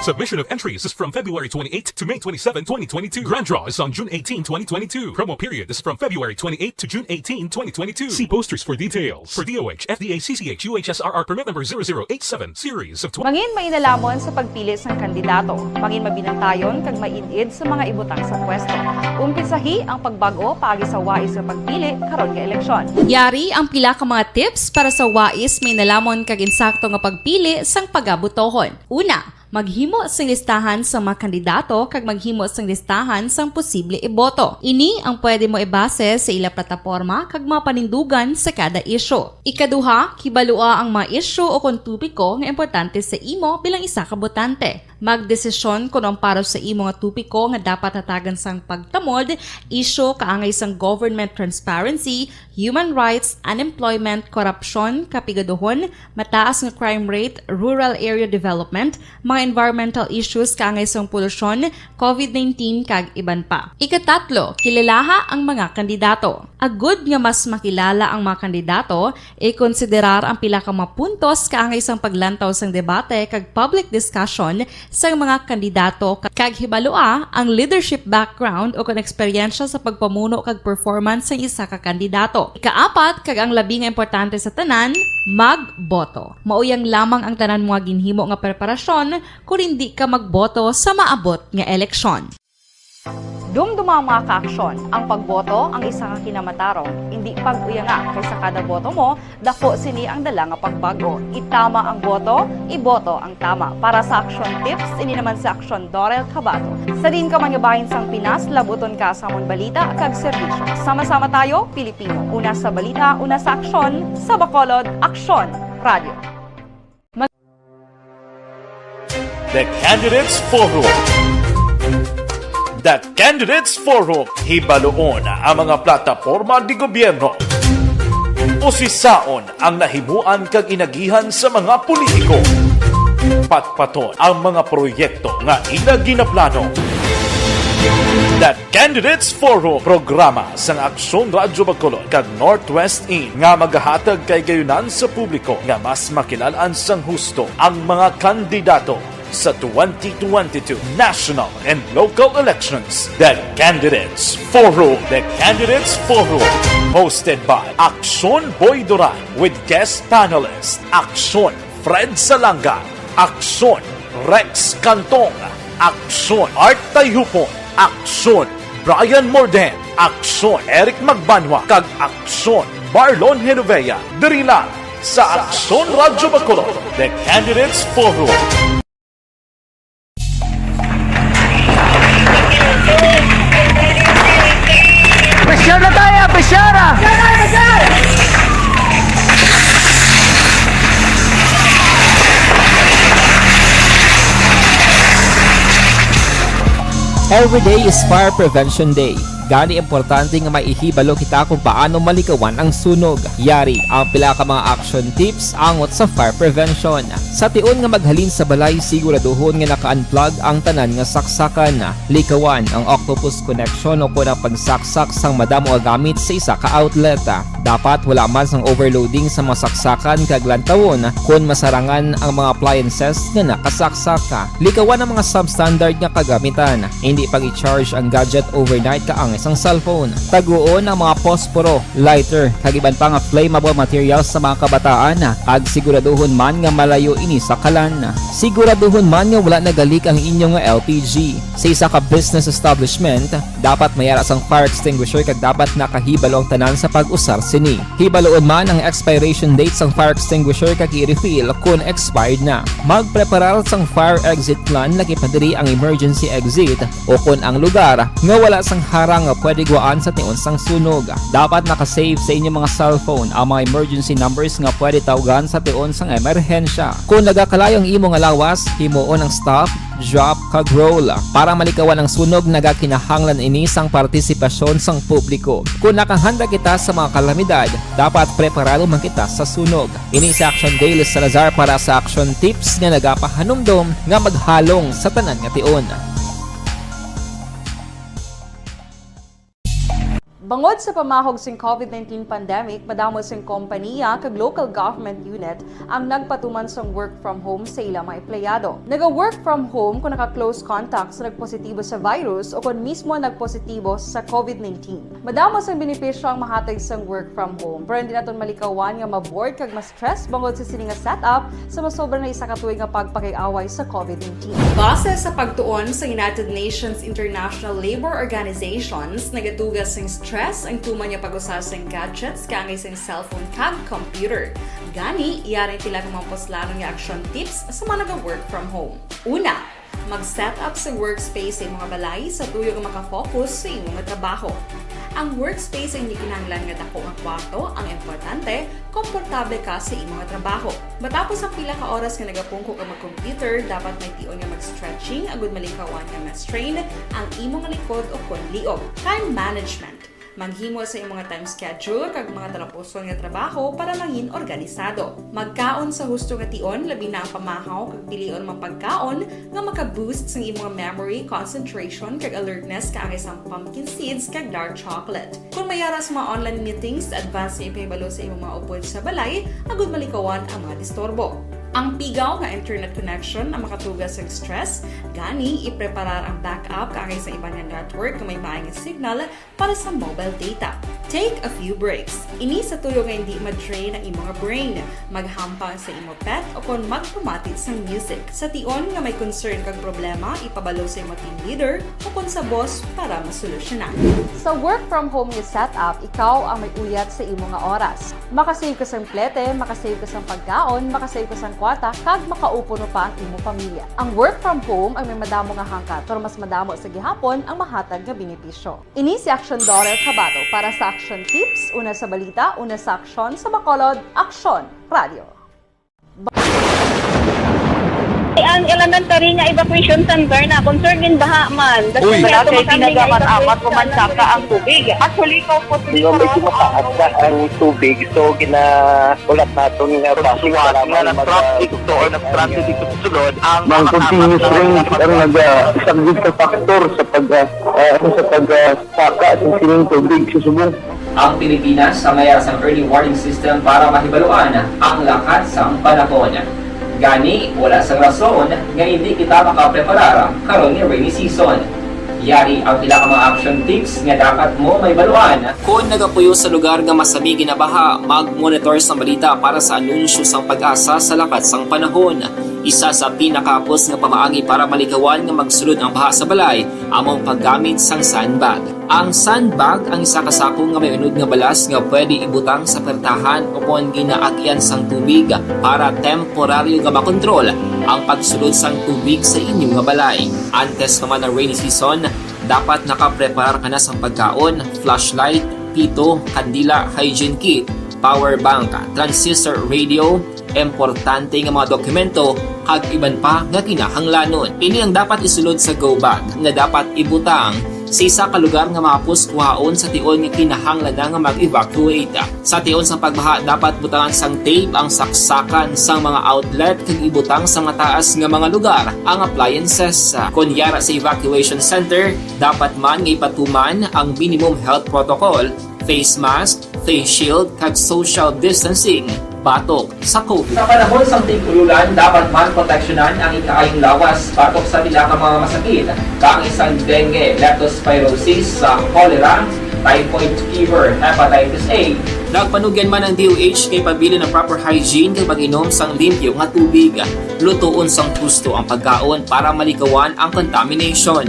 Submission of entries is from February twenty-eighth to May twenty-seven, twenty twenty-two. Grand draw is on June eighteen, twenty twenty-two. Promo period is from February twenty-eighth to June eighteen, twenty twenty-two. See posters for details. For D O H, F D A, C C H, U H S R R permit number zero zero eight seven, series of twenty. Mangin mainalamon sa pagpili sang kandidato. Mangin mabinantayon kag maid-id sa mga ibutang sa pwesto. Umpisahi ang pagbag-o paagi sa wais nga pagpili karon nga eleksyon. Yari ang pila ka mga tips para sa wais, mainalamon kag insakto nga pagpili sang pagabotohon. Una, maghimo sing listahan sa mga kandidato kag maghimo sing listahan sang posible iboto. Ini ang pwede mo ibase sa ila plataporma kag mga panindugan sa kada isyu. Ikaduha, kibalua ang mga isyu o kon topiko nga importante sa imo bilang isa ka botante. Magdesisyon kon ang para sa imo nga topiko nga dapat hatagan sang pagtamod, isyu kaangay sang government transparency, human rights, unemployment, korupsyon, kapigaduhon, mataas nga crime rate, rural area development, mga environmental issues kaangay sang polusyon, covid nineteen, kag iban pa. Ikatatlo, kilalaha ang mga kandidato. Agud nga mas makilala ang mga kandidato, ikonsiderar ang pila ka mga puntos kaangay sang paglantaw sang debate kag public discussion sang mga kandidato, kag hibalua ang leadership background o kon eksperyensya sa pagpamuno kag performance sang isa ka kandidato. Ikaapat, kag ang labi nga importante sa tanan, magboto. Mauyang lamang ang tanan mo nga ginhimo nga preparasyon kon indi ka magboto sa maabot nga eleksyon. Dumduma ang mga kaaksyon. Ang pagboto ang isa ka kinamatarong. Indi pag-uyanga, kay sa kada boto mo, dako sini ang dala nga pagbag-o. Itama ang boto, iboto ang tama. Para sa Aksyon Tips, ini naman si Aksyon Dorel Cabato. Sa diin ka man nga bahin sang Pinas, labuton ka sa amon balita kag serbisyo. Sama-sama tayo, Pilipino. Una sa balita, una sa aksyon, sa Bacolod, Aksyon Radio. The Candidates Forum. The Candidates Forum, hibaluon ang mga plataporma de gobyerno. Usisaon ang nahimuan kag inagihan sa mga politiko. Patpaton ang mga proyekto nga ila ginaplano. The Candidates Forum, programa sang Aksyon Radyo Bacolod kag Northwest In nga magahatag kay gayunan sa publiko nga mas makilalan sang husto ang mga kandidato sa twenty twenty-two national and local elections. The Candidates Forum. The Candidates Forum, hosted by Aksyon Boy Duran with guest panelist Aksyon Fred Salanga, Aksyon Rex Cantong, Aksyon Art Tayhupon, Aksyon Brian Morden, Aksyon Eric Magbanwa, kag Aksyon Marlon Genovea, diri lang sa Aksyon Radyo Bacolod, The Candidates Forum. Pressure na tayo, pressure! Every day is Fire Prevention Day. Gani, importante nga may ihibalo kita kung paano malikawan ang sunog. Yari ang pila ka mga action tips angot sa fire prevention. Sa tion nga maghalin sa balay, siguraduhon nga naka-unplug ang tanan nga saksakan. Likawan ang octopus connection o kon ang pagsaksak sang madamo nga gamit sa isa ka outlet. Dapat wala man sang overloading sa mga saksakan kag lantawon kon masarangan ang mga appliances nga nakasaksak. Likawan ang mga substandard nga kagamitan. Hindi pag-i-charge ang gadget overnight kaangay sang cellphone. Taguon ang mga posporo, lighter, kag iban pa nga flammable materials sa mga kabataan, kag siguraduhon man nga malayo ini sa kalan. Siguraduhon man nga wala nagalik ang inyo nga L P G. Sa isa ka business establishment, dapat may ara sang fire extinguisher kag dapat nakahibalo ang tanan sa pag-usar sini. Hibaluon man ang expiration date sang fire extinguisher kag i-refill kon expired na. Magpreparar sang fire exit plan, lagi pa diri ang emergency exit, o kon ang lugar nga wala sang harang nga pwede guwaan sa tion sang sunog. Dapat naka-save sa inyong mga cellphone ang mga emergency numbers nga pwede tawgan sa tion sang emerhensya. Kung nagakalayo ang imo nga lawas, himuon ang stop, drop, kag roll. Para malikawan ang sunog, nagakinahanglan ini sang partisipasyon sang publiko. Kung nakahanda kita sa mga kalamidad, dapat preparado man kita sa sunog. Ini si Action Dale Salazar para sa Action Tips nga nagapahanumdom nga maghalong sa tanan nga tion. Bangod sa pamahog sing COVID nineteen pandemic, madamo sing kompaniya kag local government unit ang nagpatuman sang work from home sa ila mga empleyado. Naga-work from home kung naka-close contact sa nagpositibo sa virus o kung mismo nagpositibo sa COVID nineteen. Madamo sang benepisyo ang mahatag sang work from home, pero hindi naton malikawan nga ma-bored kag ma-stress bangod sa sini nga setup sa masobra na isa ka tuig nga pagpakig-away sa COVID nineteen. Base sa pagtuon sa United Nations International Labour Organizations, nagatuga sing stress ang tuman nga pag-usa sing gadgets kaangay sing cellphone kag computer. Gani, yari ang pila ka mga puslanon nga action tips sa mga naga-work from home. Una, mag-set up sa workspace sa imong balay sa tuyo nga makafocus sa imo nga trabaho. Ang workspace ay hindi kinahanglan nga dako nga kwarto, ang importante, komportable ka sa imo nga trabaho. Matapos ang pila ka oras nga nagapungko ka mag-computer, dapat may tion nga mag-stretching agud malikawan nga ma-strain ang imo nga likod o kon liog. Time management. Maghimo sa imong nga time schedule kag mga talapuson nga trabaho para mangin organisado. Magkaon sa husto nga tion, labi na ang pamahaw kag pilion mga pagkaon nga maka-boost sang imong memory, concentration, kag alertness kaangay sang pumpkin seeds kag dark chocolate. Kung may ara sa mga online meetings, advance nga ipahibalo sa imong mga upod sa balay agud malikawan ang mga disturbo. Ang pigaw nga internet connection ang makatuga sa stress, gani ipreparar ang backup kaangay sa iban nga network nga may maay nga signal para sa mobile data. Take a few breaks. Ini sa tuyo nga hindi ma-drain ang imo nga brain. Maghampang sa imo pet o kon magpamati sang music. Sa tion nga may concern kag problema, ipabalo sa imo team leader o kon sa boss para masolusyonan. Sa work from home nga setup, ikaw ang may uyat sa imo nga oras. Makasave ka sang plete, makasave ka sang pagkaon, makasave ka sang kwarta, kag makaupo pa ang imo pamilya. Ang work from home ang may madamo nga hangkat, pero mas madamo sa gihapon ang mahatag nga benepisyo. Ini si Action Dorel Cabato para sa Action Tips, una sa balita, una sa aksyon, sa Bacolod, Aksyon Radio. Ang elementary nga evacuation center na concern din baha man. Uy. Wala kay tinaga man amat o mansaka ang tubig. Actually, ikaw po. Di ba may tumataas na ang tubig? So, ginahulat naton nga basi nga para nag-traffic to or nag-traffic dito sa sulod ang mga continuous rain ang nag-, ah, isang good factor sa pag, ah, ah, sa pag, ah, saka sa sining tubig sa subong. Ang Pilipinas ang may sang early warning system para mahibaluan ang lakat sang panahon. Gani, wala sang rason nga hindi kita makapreparar karon nga rainy season. Yari ang pila ka mga action tips nga dapat mo mahibaluan. Kon nagapuyo sa lugar nga masami ginabaha, mag-monitor sang balita para sa anunsyo sang PAGASA sa lakat sang panahon. Isa sa pinakahapos nga pamaagi para malikawan nga magsulod ang baha sa balay amo ang paggamit sang sandbag. Ang sandbag ang isa ka sako nga may unod nga balas nga pwede ibutang sa pertahan o kon ginaagian sang tubig para temporaryo nga makontrol ang pagsulod sang tubig sa inyo nga balay. Antes pa man ang rainy season, dapat nakapreparar ka na sang pagkaon, flashlight, pito, kandila, hygiene kit, power bank, transistor radio, importante nga mga dokumento, kag iban pa nga kinahanglanon. Ini ang dapat isulod sa go bag nga dapat ibutang sa isa ka lugar nga mahapos kuhaon sa tion nga kinahanglan na nga mag-evacuate. Sa tion sang pagbaha, dapat butangan sang tape ang saksakan sang mga outlet kag ibutang sa mataas nga mga lugar ang appliances. Kon yara sa evacuation center, dapat man nga ipatuman ang minimum health protocol, face mask, face shield, kag social distancing. batok sa COVID. Sa panahon sang tig-ululan, dapat man proteksyonan ang ikaayong lawas batok sa pila ka mga masakit, kaangay sang dengue, leptospirosis, sa cholera, typhoid fever, hepatitis A. Nagpanugyan man ang D O H nga ipabilin ang proper hygiene kag pag-inom sang limpyo nga tubig. Lutoon sang husto ang pagkaon para malikawan ang contamination.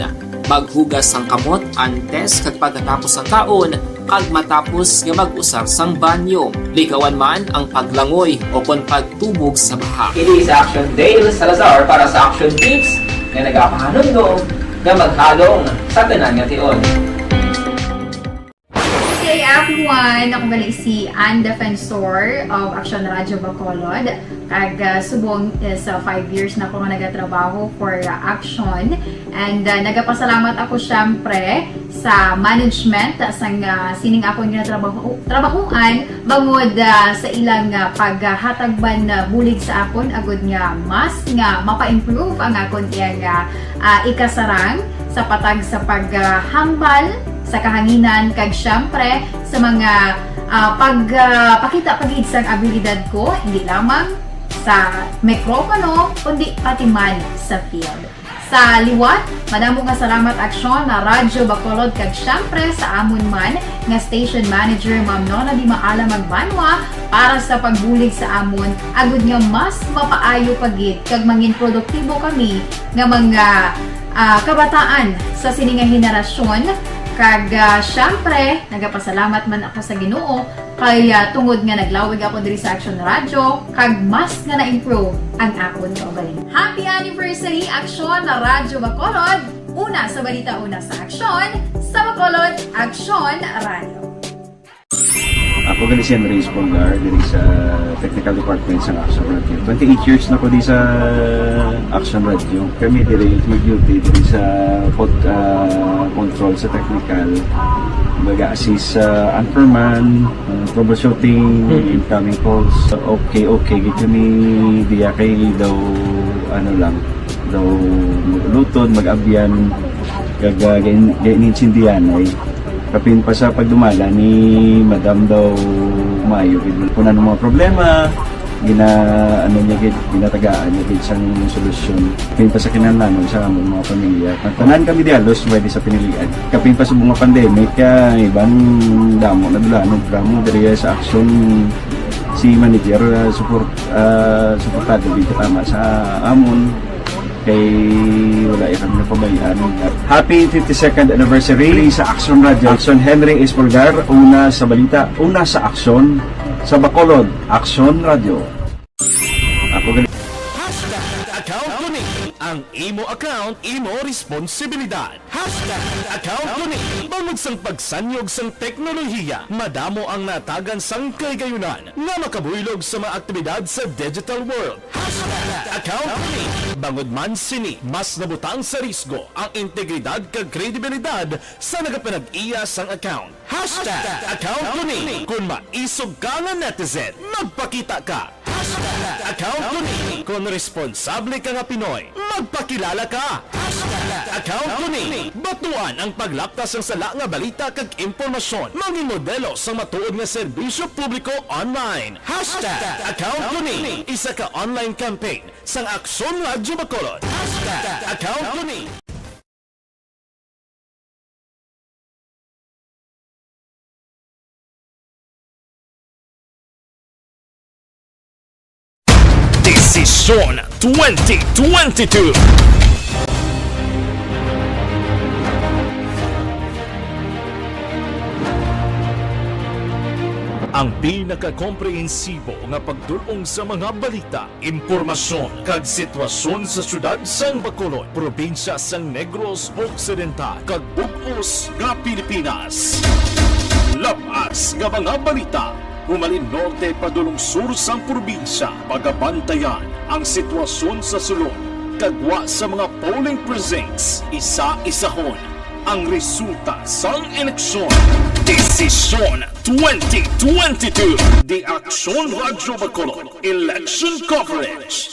Maghugas sang kamot antes kag pagkatapos sang kaon, kag matapos nga mag-usar sang banyo. Likawan man ang paglangoy o kon pagtubog sa baha. Ini si Action Dale Salazar para sa Action Tips nga nagapahanumdom nga maghalong sa tanan nga tion. Good day, everyone! Ako gali si Ann Defensor of Action Radio Bacolod. Kag ah, subong is ah, five years na ako nga nagatrabaho for ah, Action. And ah, nagapasalamat ako syempre sa management sang ah, sining akon nga trabaho trabahoan bangod ah, sa ilang ah, paghatag man ah, bulig sa akon agud nga mas nga mapa-improve ang akon iyang ah, ah, ikasarang sa patag sa paghambal sa kahanginan kag syempre sa mga ah, pagpakita pa gid sang abilidad ko hindi lamang sa mikropono kundi pati man sa field. Sa liwat, madamo nga salamat Aksyon na Radyo Bacolod kag syempre sa amon man nga station manager Ma'am Nona Di Maala Magbanwa para sa pagbulig sa amon agud nga mas mapaayo pa gid kag mangin produktibo kami nga mga ah, kabataan sa sini nga henerasyon kag ah, syempre nagapasalamat man ako sa Ginoo kay ah, tungod nga naglawig ako diri sa Action Radio kag mas nga na-improve ang akon kaugalingon. Happy anniversary Action Radyo Bacolod! Una sa balita, una sa aksyon, sa Bacolod Action Radio. Ako gali si Henry Espolgar diri sa Technical Department sa Action Radio. Twenty-eight years na ko di sa Action Radio. Kami diri mag-duty diri sa pod, ah, control sa technical. Mag-assist sa anchorman, ah, troubleshooting, incoming calls. Okay, okay. Gid kami diya kay daw ano lang, daw mag-ulutod, mag-abyan, kag ah, gain- gainintindihan ay kapin pa sa pagdumala ni Madam daw maayo gid. Kung ano mga problema, gina ano niya gid, ginatagaan niya gid sang solusyon. Kapin pa sa kinahanglanon sa among mga pamilya. Tanan kami di halos pwede sa pinilian. Kapin pa sa mga pandemic, kaya iban damo na dula, ano, drama diri sa aksyon si manager, ah, support, ah, suportado gid katama sa amon. Kay wala ya kami napabayaan. Happy fifty-second anniversary sa Action Radio. Action Henry Espolgar, una sa balita, una sa aksyon, sa Bacolod, Action Radio. Ako gali. Hashtag account ko ni. Ang imo account, imo responsibilidad. Hashtag account ko ni. Bangod sang pagsanyog sang teknolohiya, madamo ang natagan sang kahigayonan nga makabuylog sa mga aktibidad sa digital world. Hashtag account ko ni. Bangod man sini, mas nabutang sa risgo ang integridad kag kredibilidad sa nagapanag-iya sang account. Hashtag account ko ni. Kon maisog ka nga netizen, magpakita ka. Hashtag account ko ni. Kon responsable ka nga Pinoy, magpakilala ka. Hashtag account ko ni. Batuan ang paglapta sang sala nga balita kag impormasyon. Mangin modelo sang matuod nga serbisyo publiko online. Hashtag account ko ni. Isa ka online campaign sang Aksyon Radyo Bacolod. Hashtag account ko ni. Desisyon twenty twenty-two. Ang pinakakomprehensibo nga pagdul-ong sa mga balita, impormasyon, kag sitwasyon sa siyudad sang Bacolod, probinsya sang Negros Occidental, kag bug-os nga Pilipinas. Lab-as nga mga balita, humalin norte padulong sur sang probinsya, pagabantayan ang sitwasyon sa sulod, kag gwa sa mga polling precincts, isa-isahon ang resulta sang eleksyon. Desisyon twenty twenty-two. The Action Radyo Bacolod Election Coverage.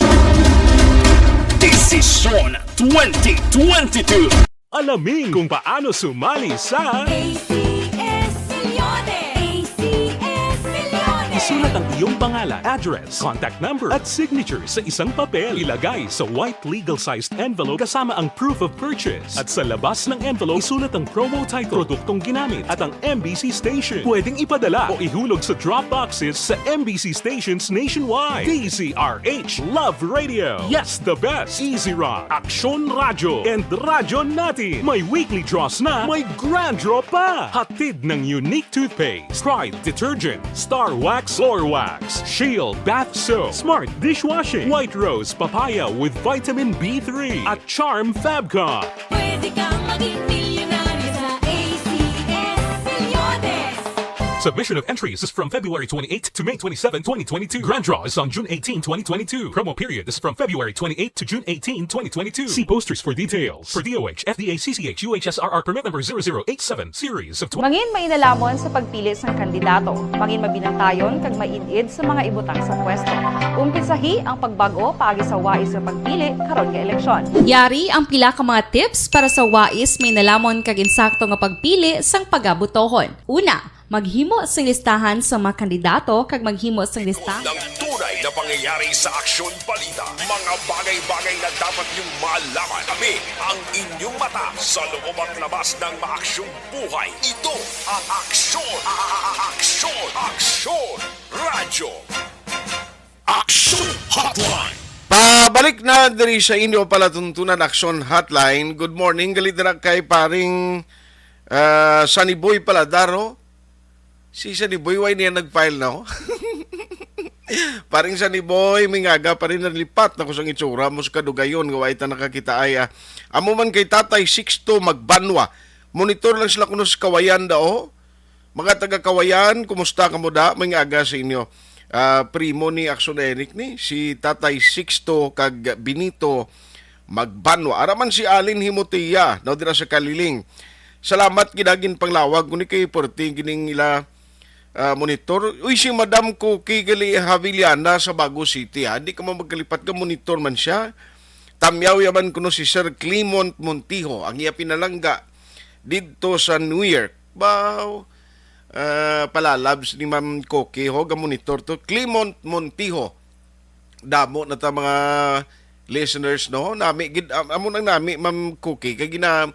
Desisyon twenty twenty-two. Alamin kung paano sumali sa A C S Millones! A C S Millones! Isulat ang iyong pangalan, address, contact number, at signature sa isang papel. Ilagay sa white legal-sized envelope kasama ang proof of purchase. At sa labas ng envelope, isulat ang promo title, produktong ginamit, at ang M B C station. Pwedeng ipadala o ihulog sa drop boxes sa M B C stations nationwide. D Z R H Love Radio. Yes, the best. Easy Rock, Aksyon Radyo, and Radyo Natin. May weekly draws na, may grand draw pa. Hatid ng Unique Toothpaste, Pride Detergent, Star Wax, Floor Wax, Shield Bath Soap, Smart Dishwashing, White Rose Papaya with Vitamin B three, at Charm Fabcon. Pwede kang maging milyonaryo sa A C S Milyones. Submission of entries is from February twenty-eighth to May twenty-seven, twenty twenty-two. Grand draw is on June eighteen, twenty twenty-two. Promo period is from February twenty-eighth to June eighteen, twenty twenty-two. See posters for details. For D O H, F D A C C H U H S R R permit number zero zero eight seven, series of twenty. Mangin mainalhamon sa pagpili sang kandidato. Mangin mabinantayon kag maid-id sa mga ibutang sa pwesto. Umpisahi ang pagbag-o paagi sa wais nga pagpili karon nga eleksyon. Yari ang pila ka mga tips para sa wais, mainalhamon kag insakto nga pagpili sang pagabutohon. Una, maghimo sing listahan sa mga kandidato kag maghimo sing listahan. Ang tunay na pangyayari sa Aksyon Balita, mga bagay-bagay na dapat niyong malaman. Kami ang inyong mata sa loob at labas ng maaksyong buhay. Ito ang Aksyon, a- a- a- Aksyon, Aksyon Radyo. Aksyon Hotline. Pabalik na diri sa inyo palatuntunan, Aksyon Hotline. Good morning, gali dira kay paring, ah, Sunny Boy Paladaro. Si Sunny Boy, why niya nag-file, no? Paring Sunny Boy, may ngaga pa rin, nalipat na ko sang itsura mo sa kadugayon nga why ta nakakita ay, ah. Amo man kay Tatay Sixto Magbanwa. Monitor lang sila kuno sa Kawayan daw. Mga taga Kawayan, kumusta kamo da? May ngaga sa inyo. Ah, primo ni Aksyon Eric ni, si Tatay Sixto kag Benito Magbanwa. Ara man si Alin Himotea, no, dira sa Kaliling. Salamat gid, ah, ginpanglawag ko ni kay perti gining ila, ah, monitor. Uy, si Madam Cookie gali Haviliana sa Bago City, ha. Di ka man magkalipat ka, monitor man siya. Tamyaw yaman kuno si Sir Clement Montijo, ang iya pinalangga didto sa New York. Baw, ah, palalabs ni Ma'am Cookie ho, ga-monitor to. Clement Montijo. Damo na ta mga listeners, no? Nami gid, am-, amo nang nami, Ma'am Cookie, kay gina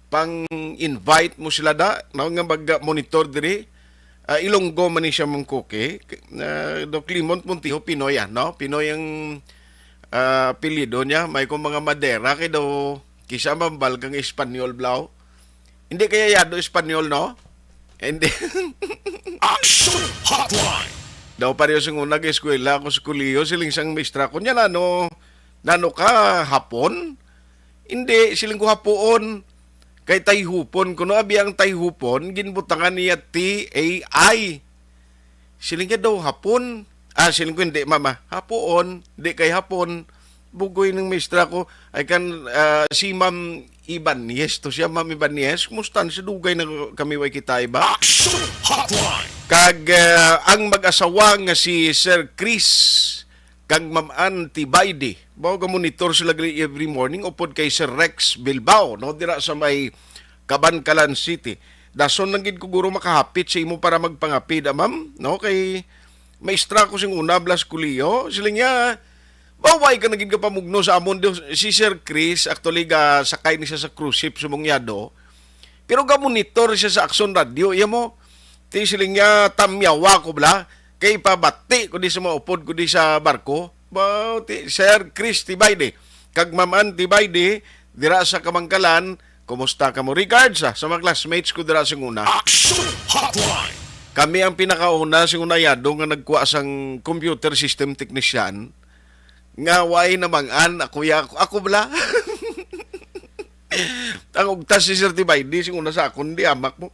pang invite mo sila da, no, nga mag-monitor diri. Ah, Ilonggo man ni siya, Ma'am Cookie. K-, ah, Doc Limon Montijo, Pinoy, ah, no? Pinoy ang, ah, apelyido niya. May kung mga Madera kay daw, kisa mambal kang Espanyol, blaw. Hindi kaya yado Espanyol, no? Hindi. Action Hotline. Daw pareho sing una, kay eskwela ako sa kolehiyo, siling sang maestra ko niya, "Nano, nano ka, Hapon?" "Hindi," siling ko, "Hapoon." Kay tayhupon kuno, abi ang tayhupon, ginbutangan niya T A I. Siling niya daw, "Hapon." Ah, siling ko, "Hindi, mama. Hapoon, di kay Hapon." Bugoy ng maestra ko, I can, ah, si Ma'am Ibanez to siya, Ma'am Ibanez, kumusta na siya? Dugay na kami way kita, iba? Action Hotline. Kag, ah, ang mag-asawa nga si Sir Chris kag Ma'am Ann Tibaydi, mao ga monitor sila gali every morning, upod kay Sir Rex Bilbao, no, dira sa may Kabankalan City. Dason lang gid ko guro makahapit sa imo para magpangapid, ah, ma'am, no, kay maestra ko sing una, blas kuliyo, siling niya, "Baway ka na gid ka pamugno sa amon." Di, si Sir Chris, actually, ga sakay ni siya sa cruise ship sumong yado. Pero ga monitor siya sa Aksyon Radio, iya mo. Ti siling niya, "Tamyawa ko bala, kay pabati ko di sa mga upod ko di sa barko." Ba, ti, Sir Chris Tibayde, kag Ma'am Ann Tibayde, dira sa Kamangkalan, kumusta kamo? Regards, ah, sa mga classmates ko dira sa una. Action Hotline. Kami ang pinakauna sa una yado nga nagkuha sang computer system technician. Nga way namang-an, ako ya, ako, ako bala. Ang ugtas si Sir Tibaydi, sing una sa akon, di amak mo.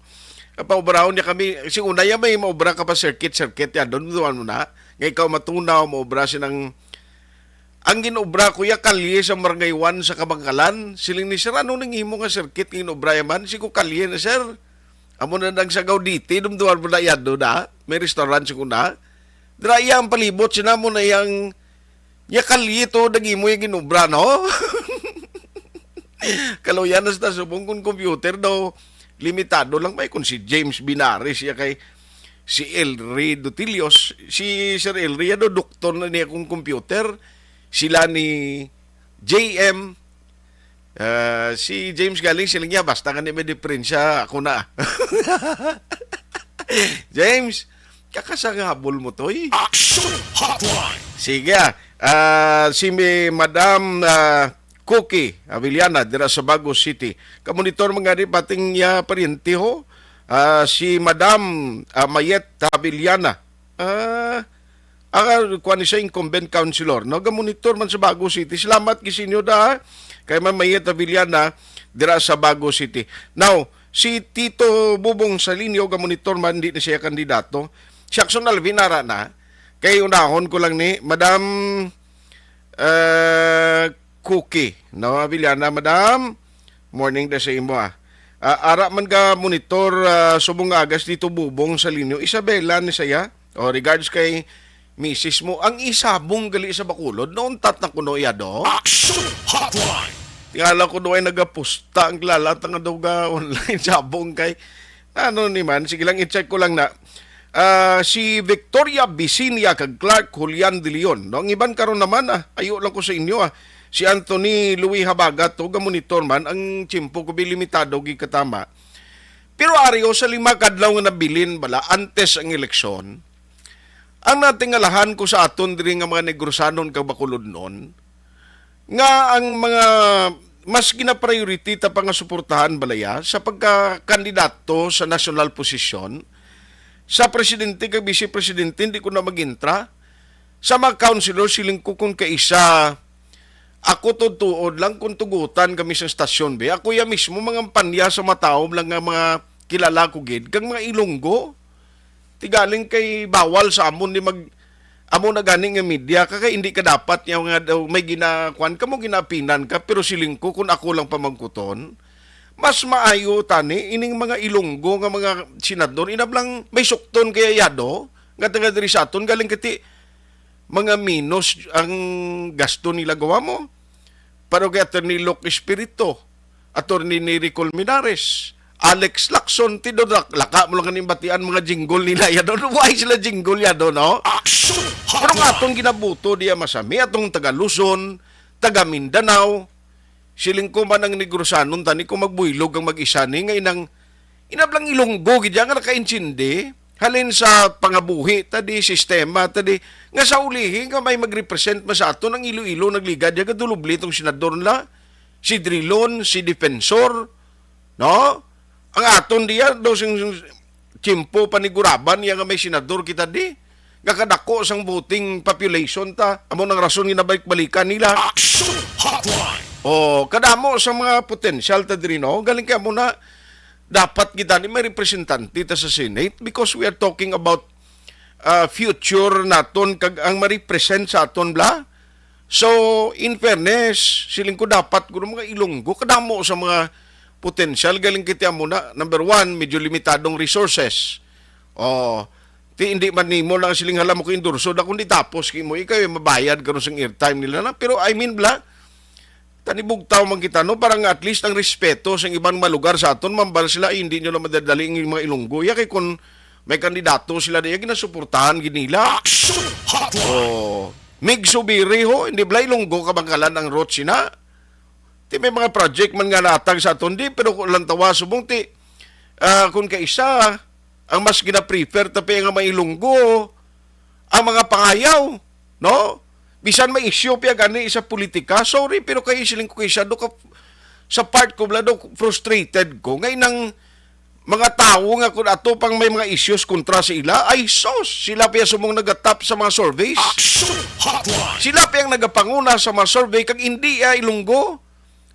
Paubrahon niya kami, sing una ya may maubra ka pa circuit, circuit ya, doon, doon mo na. Nga ikaw matunaw, maubra sinang, ang ginobra ko ya, kalye sa Barangay one sa Kamangkalan. Siling ni Sir, "Ano nang imo nga circuit nga ginobra ya man?" Si ko, "Kalye na, sir. Amo na nang sa Gaudete, dumduman mo na yan doon, ha? May restaurant si kuna. Dira iya ang palibot, sinamo na yang, ya kalye to, dagi mo yung ginobra, no?" Kaluyan na sa subong kung computer daw, limitado lang may kung si James Binares, ya kay si Elry Dutilios, si Sir Elry, ano, doktor na niya kung computer, sila ni J M, ah, si James galing, sila niya, basta nga ni may diferensya, ako na. James, kakasangabol mo to, eh. Action Hotline! Sige, ah. Ah, si mi-, Madam, ah, Cookie Avellana, dira sa Bago City. Kamonitor man gani pating iya paryente, ho. Ah, si Madam, ah, Mayet Avellana. Ah, ah, kuwan ni siya, incumbent councilor, no? Gamonitor man sa Bago City. Salamat gid sa inyo, da, ha? Kay Ma'am Mayet Avellana, dira sa Bago City. Now, si Tito Bubong Salinio, gamonitor man, di na siya kandidato. Si Jackson Alvin, ara na. Kay unahon ko lang ni Madam, ah, Cookie, no? Avellana, Madam. Morning da sa imo, ah. Ah, ara man ka monitor, ah, subong nga aga si Tito Bubong Salinio. Isabela ni saya. O, regards kay misis mo. Ang isabong gali sa Bacolod, nauntat na kuno iya, do? Action Hotline! Tingala ko do ay nagapusta ang kilala, tanga daw ga online sabong kay, ano ni man, sige lang, i-check ko lang na. Ah, si Victoria Bisinia kag Clark Julian de Leon, no? Ang iban karon naman, ah, ayo lang ko sa inyo, ah. Si Anthony Louis Habagat, to, gamonitor man, ang tiyempo ko bi limitado gid katama. Pero, Ario, sa lima kadlaw nga nabilin bala antes ang eleksyon, ang natingalahan ko sa aton diri nga mga Negrosanon kag Bacolodnon, nga ang mga mas gina-priority ta pa nga suportahan balaya sa pagkakandidato sa national posisyon, sa presidente kag vice presidente, hindi ko na mag-intra. Sa mga councilor, siling ko, kung kaisa, ako tuod-tuod lang kung tugutan kami sa stasyon, be. Ako ya mismo mangampanya sa mga tawo lang nga mga kilala ko gid, kag mga Ilonggo. Tigaling kay bawal sa amon ni mag, amo na gani nga media ka, kay hindi ka dapat nga, nga daw may ginakuan ka mo, ginaapinan ka, pero siling ko, kung ako lang pamangkuton, mas maayo tani ining mga Ilonggo nga mga senador, inablang may sukton kaya yado, nga taga diri sa aton, galing kati mga minus ang gasto nila gawa mo. Pero kay Attorney Luke Espiritu, Attorney Nery Colmenares, Alex Lacson, tido lak-, laka mo lang kaning batian mga jingle nila ya do. Why sila jingle ya do, no? Action! Pero nga atong ginabuto diya masami, atong taga Luzon, taga Mindanao, siling ko man ang Negrosanon tani kung magbuylog ang mag-isa ni nga inang inablang Ilonggo gid ya nga nakaintindi halin sa pangabuhi ta di, sistema ta di, nga sa ulihi nga may mag-represent man sa aton ang Iloilo, nagligad ya gadulubli tong senador nila, si Drilon, si Defensor, no? Ang aton diya, daw sing, sing tiyempo paniguraban niya nga may senador kita di. Nga kadako sang voting population ta. Amo nang rason nga nabalik-balikan nila. Action Hotline! Oh, kadamo sa mga potensyal ta diri, no? Galing kay amo na, dapat kita ni may representante ta sa Senate because we are talking about, ah, future naton kag ang ma-represent sa aton bla. So, in fairness, siling ko dapat kuno mga Ilonggo, kadamo sa mga potensyal, galing kiti amo na. Number one, medyo limitadong resources. Oh, ti hindi man nimo lang siling, "Hala, mo ko endorso da kundi tapos kay mo, ikaw yung mabayad karon sang airtime nila na." Pero I mean, bla, tanibugtaw man kita, no? Para nga at least ang respeto sa ibang mga lugar sa aton, mambal sila, "Ay, hindi nyo na madadali ang mga Ilonggo." Ya kay kung may kandidato sila diya, ginasuportahan gid nila. Action Hotline! Oh, Mig Subiri, ho, hindi bala Ilonggo ka bangkalan ang roots sina? Ti may mga project man nga natag sa aton di, pero kung lantawa subong ti, ah, kung kaisa, ang mas gina-prefer ta pa nga may Ilonggo, ang mga pangayaw, no? Bisan may issue pa gani sa politika, sorry, pero kay siling ko kay siya do ka, sa part ko bala do, frustrated ko nga inang mga tawo nga kung ato pang may mga issues kontra sa ila, ay sus, sila pa subong nagatap sa mga surveys. Action Hotline! Sila pa ang nagapanguna sa mga survey kag hindi ya Ilonggo.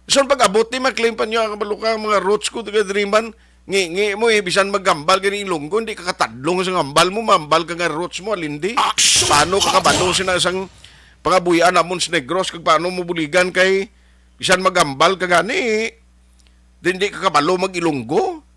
So pag-abot ni, ma-claim pa niyo ang kabaluka, mga roots ko taga diri man. Ngi-ngi mo, eh, bisan maghambal gani Ilonggo, hindi ka katadlong sa hambal mo, mahambal ka nga roots mo, alindi. Action! Paano ka kabalo Hotline! Sina sang pangabuhian namon sa Negros, kag paano mo buligan kay bisan maghambal ka gani, di, hindi ka kabalo mag-Ilonggo?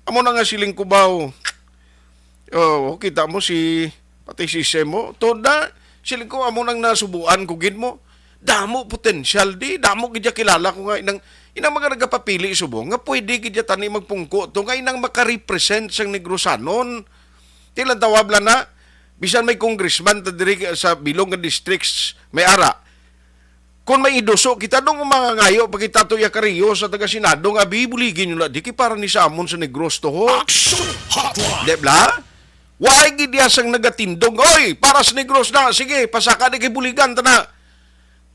Amo na nga siling ko ba, oh, kita mo si, pati si Semo, toda, siling ko, amo nang nasubuan ko gid mo. Damo potensyal di, damo gid ya kilala ko nga inang, inang mga nagapapili subong nga pwede gid ya tani magpungko to nga inang makarepresent sang Negrosanon. Ti lang tawag lang na, bisan may congressman ta diri sa bilog nga districts may ara. Kung may iduso kita, dong mangangayo pa kita to iya kariyo sa taga-Senado nga, "Abi, buligi nyo na, di kay para ni sa amon sa Negros to, ho." Action Hotline! Di bla? Why gid iya sang nagatindog, "Oy, para sa Negros na, sige, pasaka di kay buligan ta na."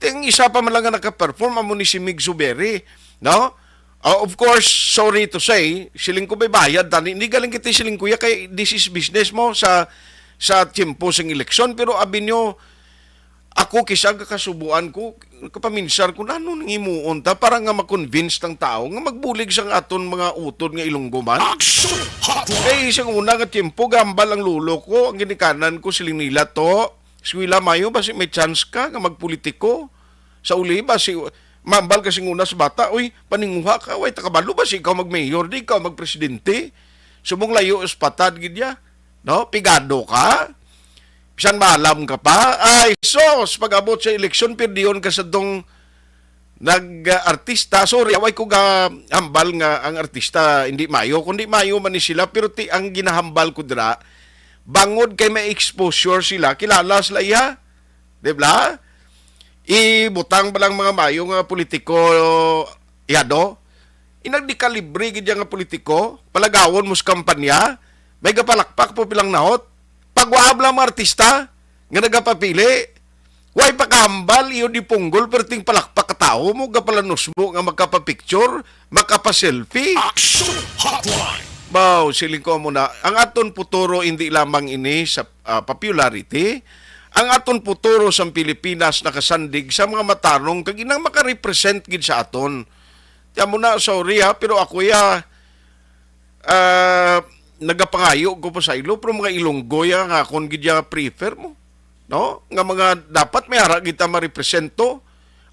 Ting isa pa man lang nga naka-perform, amo ni si Mig Zubiri, no? Ah, of course, sorry to say, siling ko may bayad, tani, hindi galing kita siling kuya, kay this is business mo sa, sa tiyempo sang eleksyon, pero abi nyo, ako kisa kakasubuan ko, kapaminsar ko, "Nano nang himuon ta para nga ma-convince tang tao nga magbulig sang aton mga utod nga Ilonggo man?" Action Hotline! Kay isang una nga tiyempo, gambal ang lolo ko, ang ginikanan ko, siling nila to, "Eskwela mayo, basi may chance ka nga magpolitiko. Sa uli, basi mambal ka sing una sa bata, 'Uy, paninguha ka, way ta kabalo, basi ikaw magmayor, di ikaw magpresidente.'" Subong layo sa patad gid ya, no? Pigado ka. Bisan maalam ka pa, ay sos, pag-abot sa eleksyon, pirdiyon ka sa tong nag-artista. Sorry, away ko ga hambal nga ang artista hindi mayo, kundi mayo man ni sila, pero ti ang ginahambal ko dira, bangod kay may exposure sila, kilala sila iya, di ba? Ibutang ba lang mga mayo nga politiko, yado? Inag di ka libre gid nga politiko, palagawon mo sa kampanya, may gapalakpak po pilang nahot. Pagwaab lang mga artista nga nagapapili, way pakahambal iyo di punggol, pero ting palakpak ka tawo mo, gapalanos mo nga makapapicture, makapaselfie. Action Hotline! Baw, siling ko mo na, ang aton futuro hindi lamang ini sa ah, popularity. Ang aton futuro sang Pilipinas nakasandig sa mga matarong kag inang makarepresent gid sa aton. Tiyan mo na, sorry ha, pero ako ya, ah, nagapangayo ko pa sa ilo, pero mga Ilonggo ya nga akon gid ya prefer mo, no? Nga mga dapat may ara kita marepresento.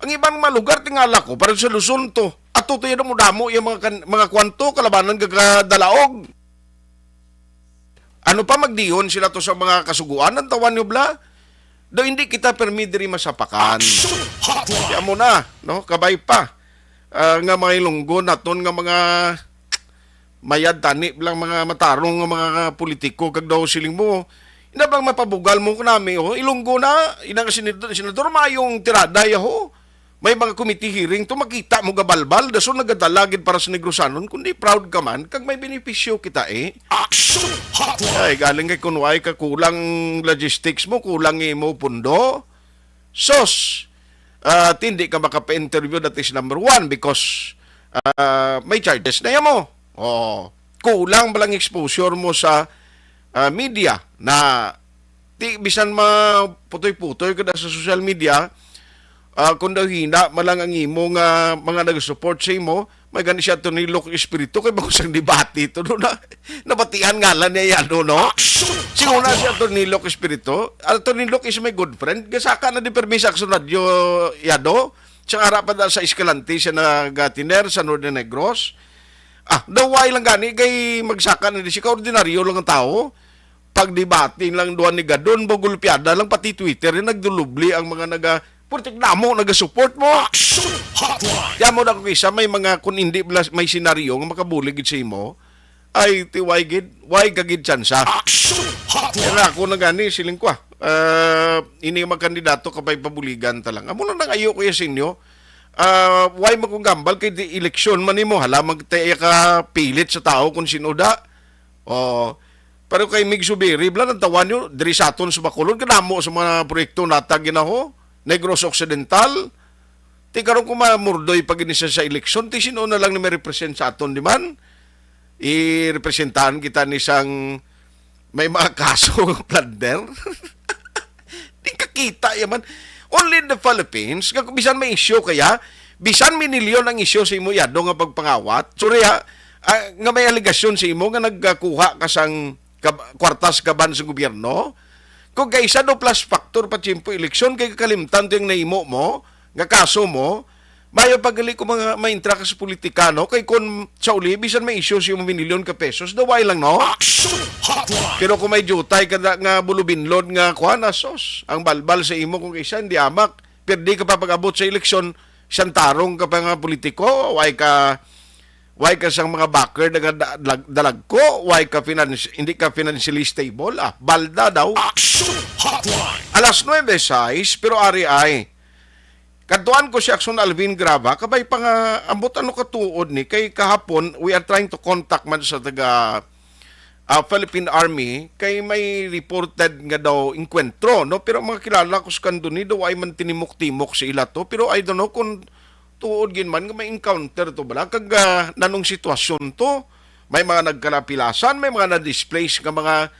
Ang ibang mga lugar, tingala ko, parang sa Luzon to. Ato to yan mo damo yung mga, kan- mga kwanto, kalabanan gagadaog. Ano pa, magdiyon sila to sa mga kasuguan, ang tawan nyo bla? Do hindi kita permi diri masapakan. Action Hotline! Kaya mo na, no? Kabay pa. Ah, nga mga Ilonggo naton nga mga mayad tani lang mga matarong nga mga politiko kag daw siling mo. Ina bang mapabugal mo ko nami, oh? Ilonggo na, ina nga senador, senador, mayong tirada, yaho. May mga committee hearing to, makita mo gabalbal, dason nagadala gid para sa Negrosanon, kundi proud ka man, kag may benepisyo kita, eh. Action Hotline! Ay, galing kay kunway ka kulang logistics mo, kulang imo pundo. Sos, ah, tindi ka makapa-interview, that is number one, because, ah, may charges na yan mo. Oh, kulang ba lang exposure mo sa, ah, media na ti bisan maputoy-putoy ka na sa social media, ah, kung daw hina man lang ang imo nga mga nag-support sa imo, may gani si Attorney Luke Espiritu kay bako sang debate to, no, na nabatian ngalan niya yan, no, no? Action! Siguro na si Attorney Luke Espiritu. Attorney Luke is my good friend. Gasaka na di permi sa Action Radio, Yado. Sa ara pa na sa Escalante siya nagatiner sa Northern Negros. Ah, daw why lang gani kay magsaka na di siya, kaordinaryo lang ang tao. Pagdebate lang duha ni Gadon, bugulpiada lang, pati Twitter, eh, nagdulubli ang mga naga-, purtik damo naga-support mo. Action Hotline! Kaya mo na kung isa, may mga, kung hindi blas-, may senaryo nga makabulig gid sa imo, ay, ti, why gid, why ka gid tsansa? Action Hotline! Kaya ako na gani, siling ko, ah, ah, ini nga mga kandidato, kapay pabuligan ta lang. Amo lang nang ayo ko ya sa inyo. Ah, why mo kung gambal kay di eleksyon man nimo, hala, magtaya ka pilit sa tao kung sino da. Oh, pero kay Mig Zubiri, bla, ang tawan nyo, diri sa aton sa Bacolod, kadamo sa mga proyekto natag ginaho, Negros Occidental. Ti karon kung mamurdoy pa gid ni siya sa eleksyon, ti sino na lang ni may represent sa aton, di man? I-representahan kita ni sang may mga kaso nga plunder. Di kakita yaman. Only in the Philippines, nga kung bisan may issue kaya, bisan minilyon ang issue sa imo yado nga pagpangawat, sorry ha, ah, nga may alegasyon sa imo nga nagkuha ka sang kab-, kwartas kaban sa gobyerno, kung kaisa do plus factor pa tiyempo eleksyon, kay kalimtan to yung nahimo mo, nga kaso mo, mayo pag gali ko mga maintra ka sa politika, no? Kay kung sa uli, bisan may issue sa imo minilyon ka pesos, daway lang, no? Action Hotline! Pero kung may jutay ka na nga bulubinlod nga kuha na, sos, ang balbal sa imo kung kaisa, hindi amak. Pirdi ka pa pag-abot sa eleksyon, santarong ka pa nga politiko, way ka, Why ka sang mga backer nga da-, dalag-, dalagko? Why ka financi-, hindi ka financially stable? Ah, balda daw. Action Hotline. Alas nuebe sais, pero ari ay. Kadtuan ko si Action Alvin Grava, kabay pa nga, ambot ano katuod ni, kay kahapon, we are trying to contact man sa taga, ah, Philippine Army, kay may reported nga daw engkwentro, no? Pero ang mga kilala ko sa kanduni, daw ay man tinimok-timok sa ila to, pero I don't know kung tuod gid man nga may encounter to bala, kag, ah, nanong sitwasyon to, may mga nagkalapilasan, may mga na-displace nga mga,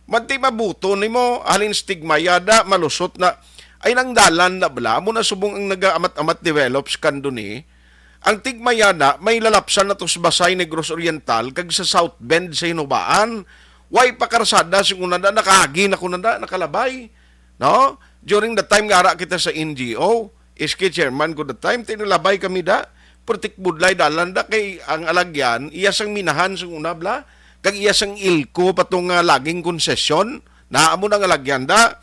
manti mabuto nimo, halin stigma yada, malusot na, ay nang dalan na bala, amo na subong ang nagaamat-amat develops kanduni, ang tigmayana, may lalapsan na to sa Basay Negros Oriental, kag sa South Bend sa Hinubaan, way pa karsada, sing una na, nakaagi na ko na, nakalabay. No? During the time nga ara kita sa N G O, S K chairman ko the time, tinilabay kami da, putik budlay dalan da, kay ang alagyan, iya sang minahan sang una bla, kag iya sang ilko pa to nga laging konsesyon, na amo na nga alagyan da.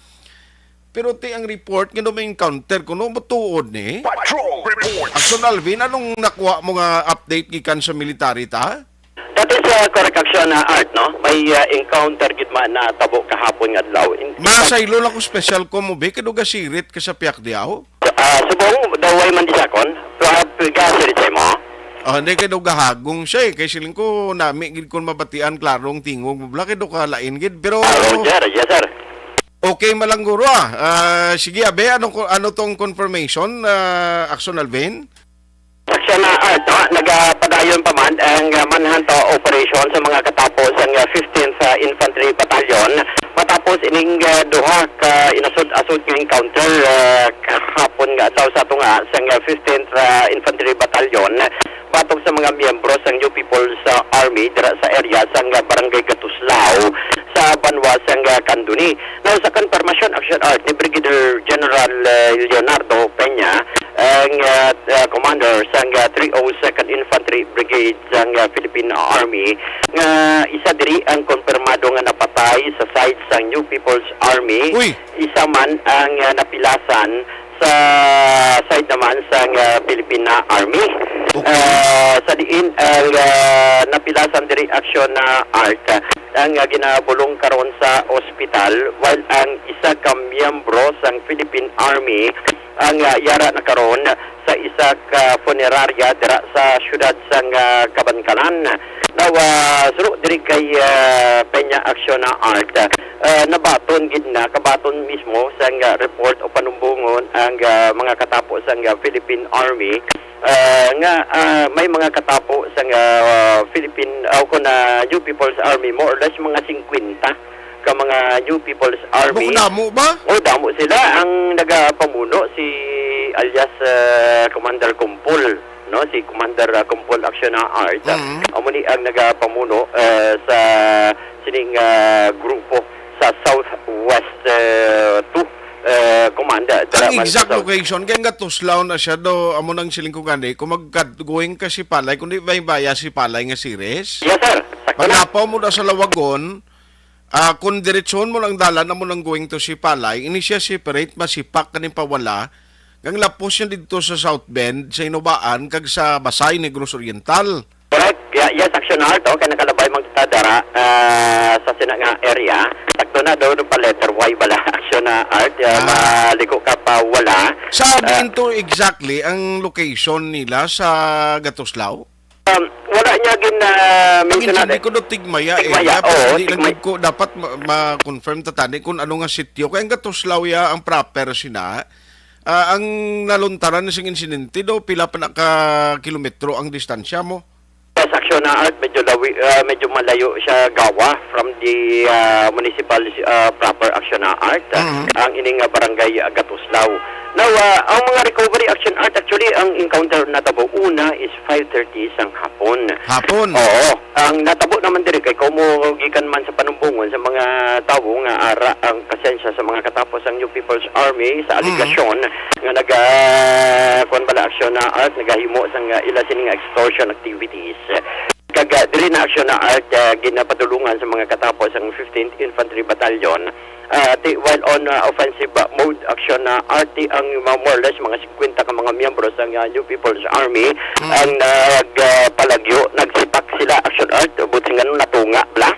Pero ti ang report nga may encounter kuno, matuod ni. Patrol Report. Action Alvin, anong nakuha mo nga update gikan sa military ta? That is, uh, correct, Action, uh, Art, no? May, uh, encounter gid man natabo kahapon nga adlaw. In, in fact, masaylo lang ko special ko mo, be, kay daw gasirit ka sa piyak diaw. Ah, subong, daw way man disakon. Pero, ah, gasirit sa imo? Oh, hindi kay daw gahagong siya eh. Kay siling ko, nami gid kon mabatian, klarong tingog mo, bla, kay daw kalain gid. Pero, ah, Roger, yes, sir. Okay, malangguro, ah. Ah, sige, abe, ano, ko- ano tong confirmation, ah, Action Alvin? Section na Art, no? Nagapadayon pa man ang, ah, manhunt, ah, operation sa mga katapo sang, ah, fifteenth, ah, Infantry Battalion matapos ining, ah, duha ka inasod-asod nga encounter, ah, kahapon nga adlaw sa tunga sang, ah, fifteenth, ah, Infantry Battalion batok sa mga miyembro sang New People's, ah, Army dira sa area sang, ah, Barangay Gatuslao sa banwa sang, ah, Candoni. Now, sa confirmation, Action Art, ni Brigadier General, ah, Leonardo Peña, ang, ah, ah, commander sang, ah, three oh second Infantry Brigade sang, ah, Philippine Army, nga isa diri ang konfirmado nga napatay sa side sang New People's Army. Uy! Isa man ang, ah, napilasan sa side naman sang, ah, Philippine Army. Okay. Ah, sa diin ang, ah, napilasan diri, Action na Art, ang, ah, ginabulong karon sa ospital, while ang isa ka miyembro sang Philippine Army ang, ah, yara na karon sa isa ka funeraria dira sa siyudad sang, ah, Kabankalan. Now, ah, suno diri kay, ah, Peña Action na Art, ah, nabaton gid na, kabaton mismo sang, ah, report o panumbongon ang, ah, mga katapo sang, ah, Philippine Army, ah, nga, ah, may mga katapo sang, ah, Philippine, o kon, ah, New People's Army, more or less mga singkwenta ka mga New People's Army. Damo ba? O, damo sila. Ang nagapamuno si alias, ah, Commander Kumpol, no? Si Commander, ah, Kumpol Action na Art. Mhm. Amo ni ang nagapamuno, ah, sa sining, ah, grupo sa Southwest, ah, two, ah, Command, ah, dira man sa exact South. Location, kay ang Gatuslao na siya do, amo nang siling ko gani, kung magka-, going ka si Palay, kung di ba yung baya si Palay nga series? Yes, sir. Sakto na. Paglapaw mo na sa Lawagon, ah, kung diretsyon mo lang dalan, amo nang going to si Palay, ini siya separate, masipak kaning pawala, kang lapos niya dito sa South Bend, sa Inubaan, kag sa Basay, Negros Oriental. Correct. Yeah, yes, Action Art, oh, kay nakalabay man kita dara, ah, sa sina nga area. Sakto na, do, do pa letter Y bala, Action na Art, ah, ah, maliko ka pa wala. Sa ah, diin to exactly ang location nila sa Gatuslao? Um, wala niya gin, ah, ang mention intindi na ko do Tigmaya, Tigmaya area, pero oo, hindi lang Tigmaya. Ko dapat ma-, ma-confirm ta tani kung ano nga sitio. Kaya ang Gatuslao ya ang proper sina, ah, ang naluntaran sing insidente do, pila pa na ka kilometro ang distansya mo? Yes, Action na Art, medyo lawi-, ah, medyo malayo siya gawa from the, ah, municipal, ah, proper Action na Art, ah, mhm, ang ining, ah, barangay, ah, Gatuslao. Now, ah, ang mga recovery Action Art, actually, ang encounter natabo una is five thirty sang hapon. Hapon? Oo. Ang natabo naman diri kay kamo gikan man sa panumbongon sa mga tawo nga ara ang presensya sa mga katapo sang New People's Army sa, mhm, alegasyon nga naga-, kuwan bala, Action na Art, nagahimo sang, ah, ila sini nga extortion activities. Kag, ah, diri na aksyon na Art, ah, ginapadulungan sa mga katapo sang fifteenth Infantry Battalion. Ah, ti, while on, ah, offensive, ah, mode aksyon na Art, ti ang mga more or less mga singkwenta ka mga miyembro sang, ah, New People's Army Mm. ang nagpalagyo, nagsipak sila aksyon Art, buot silingon natunga bala.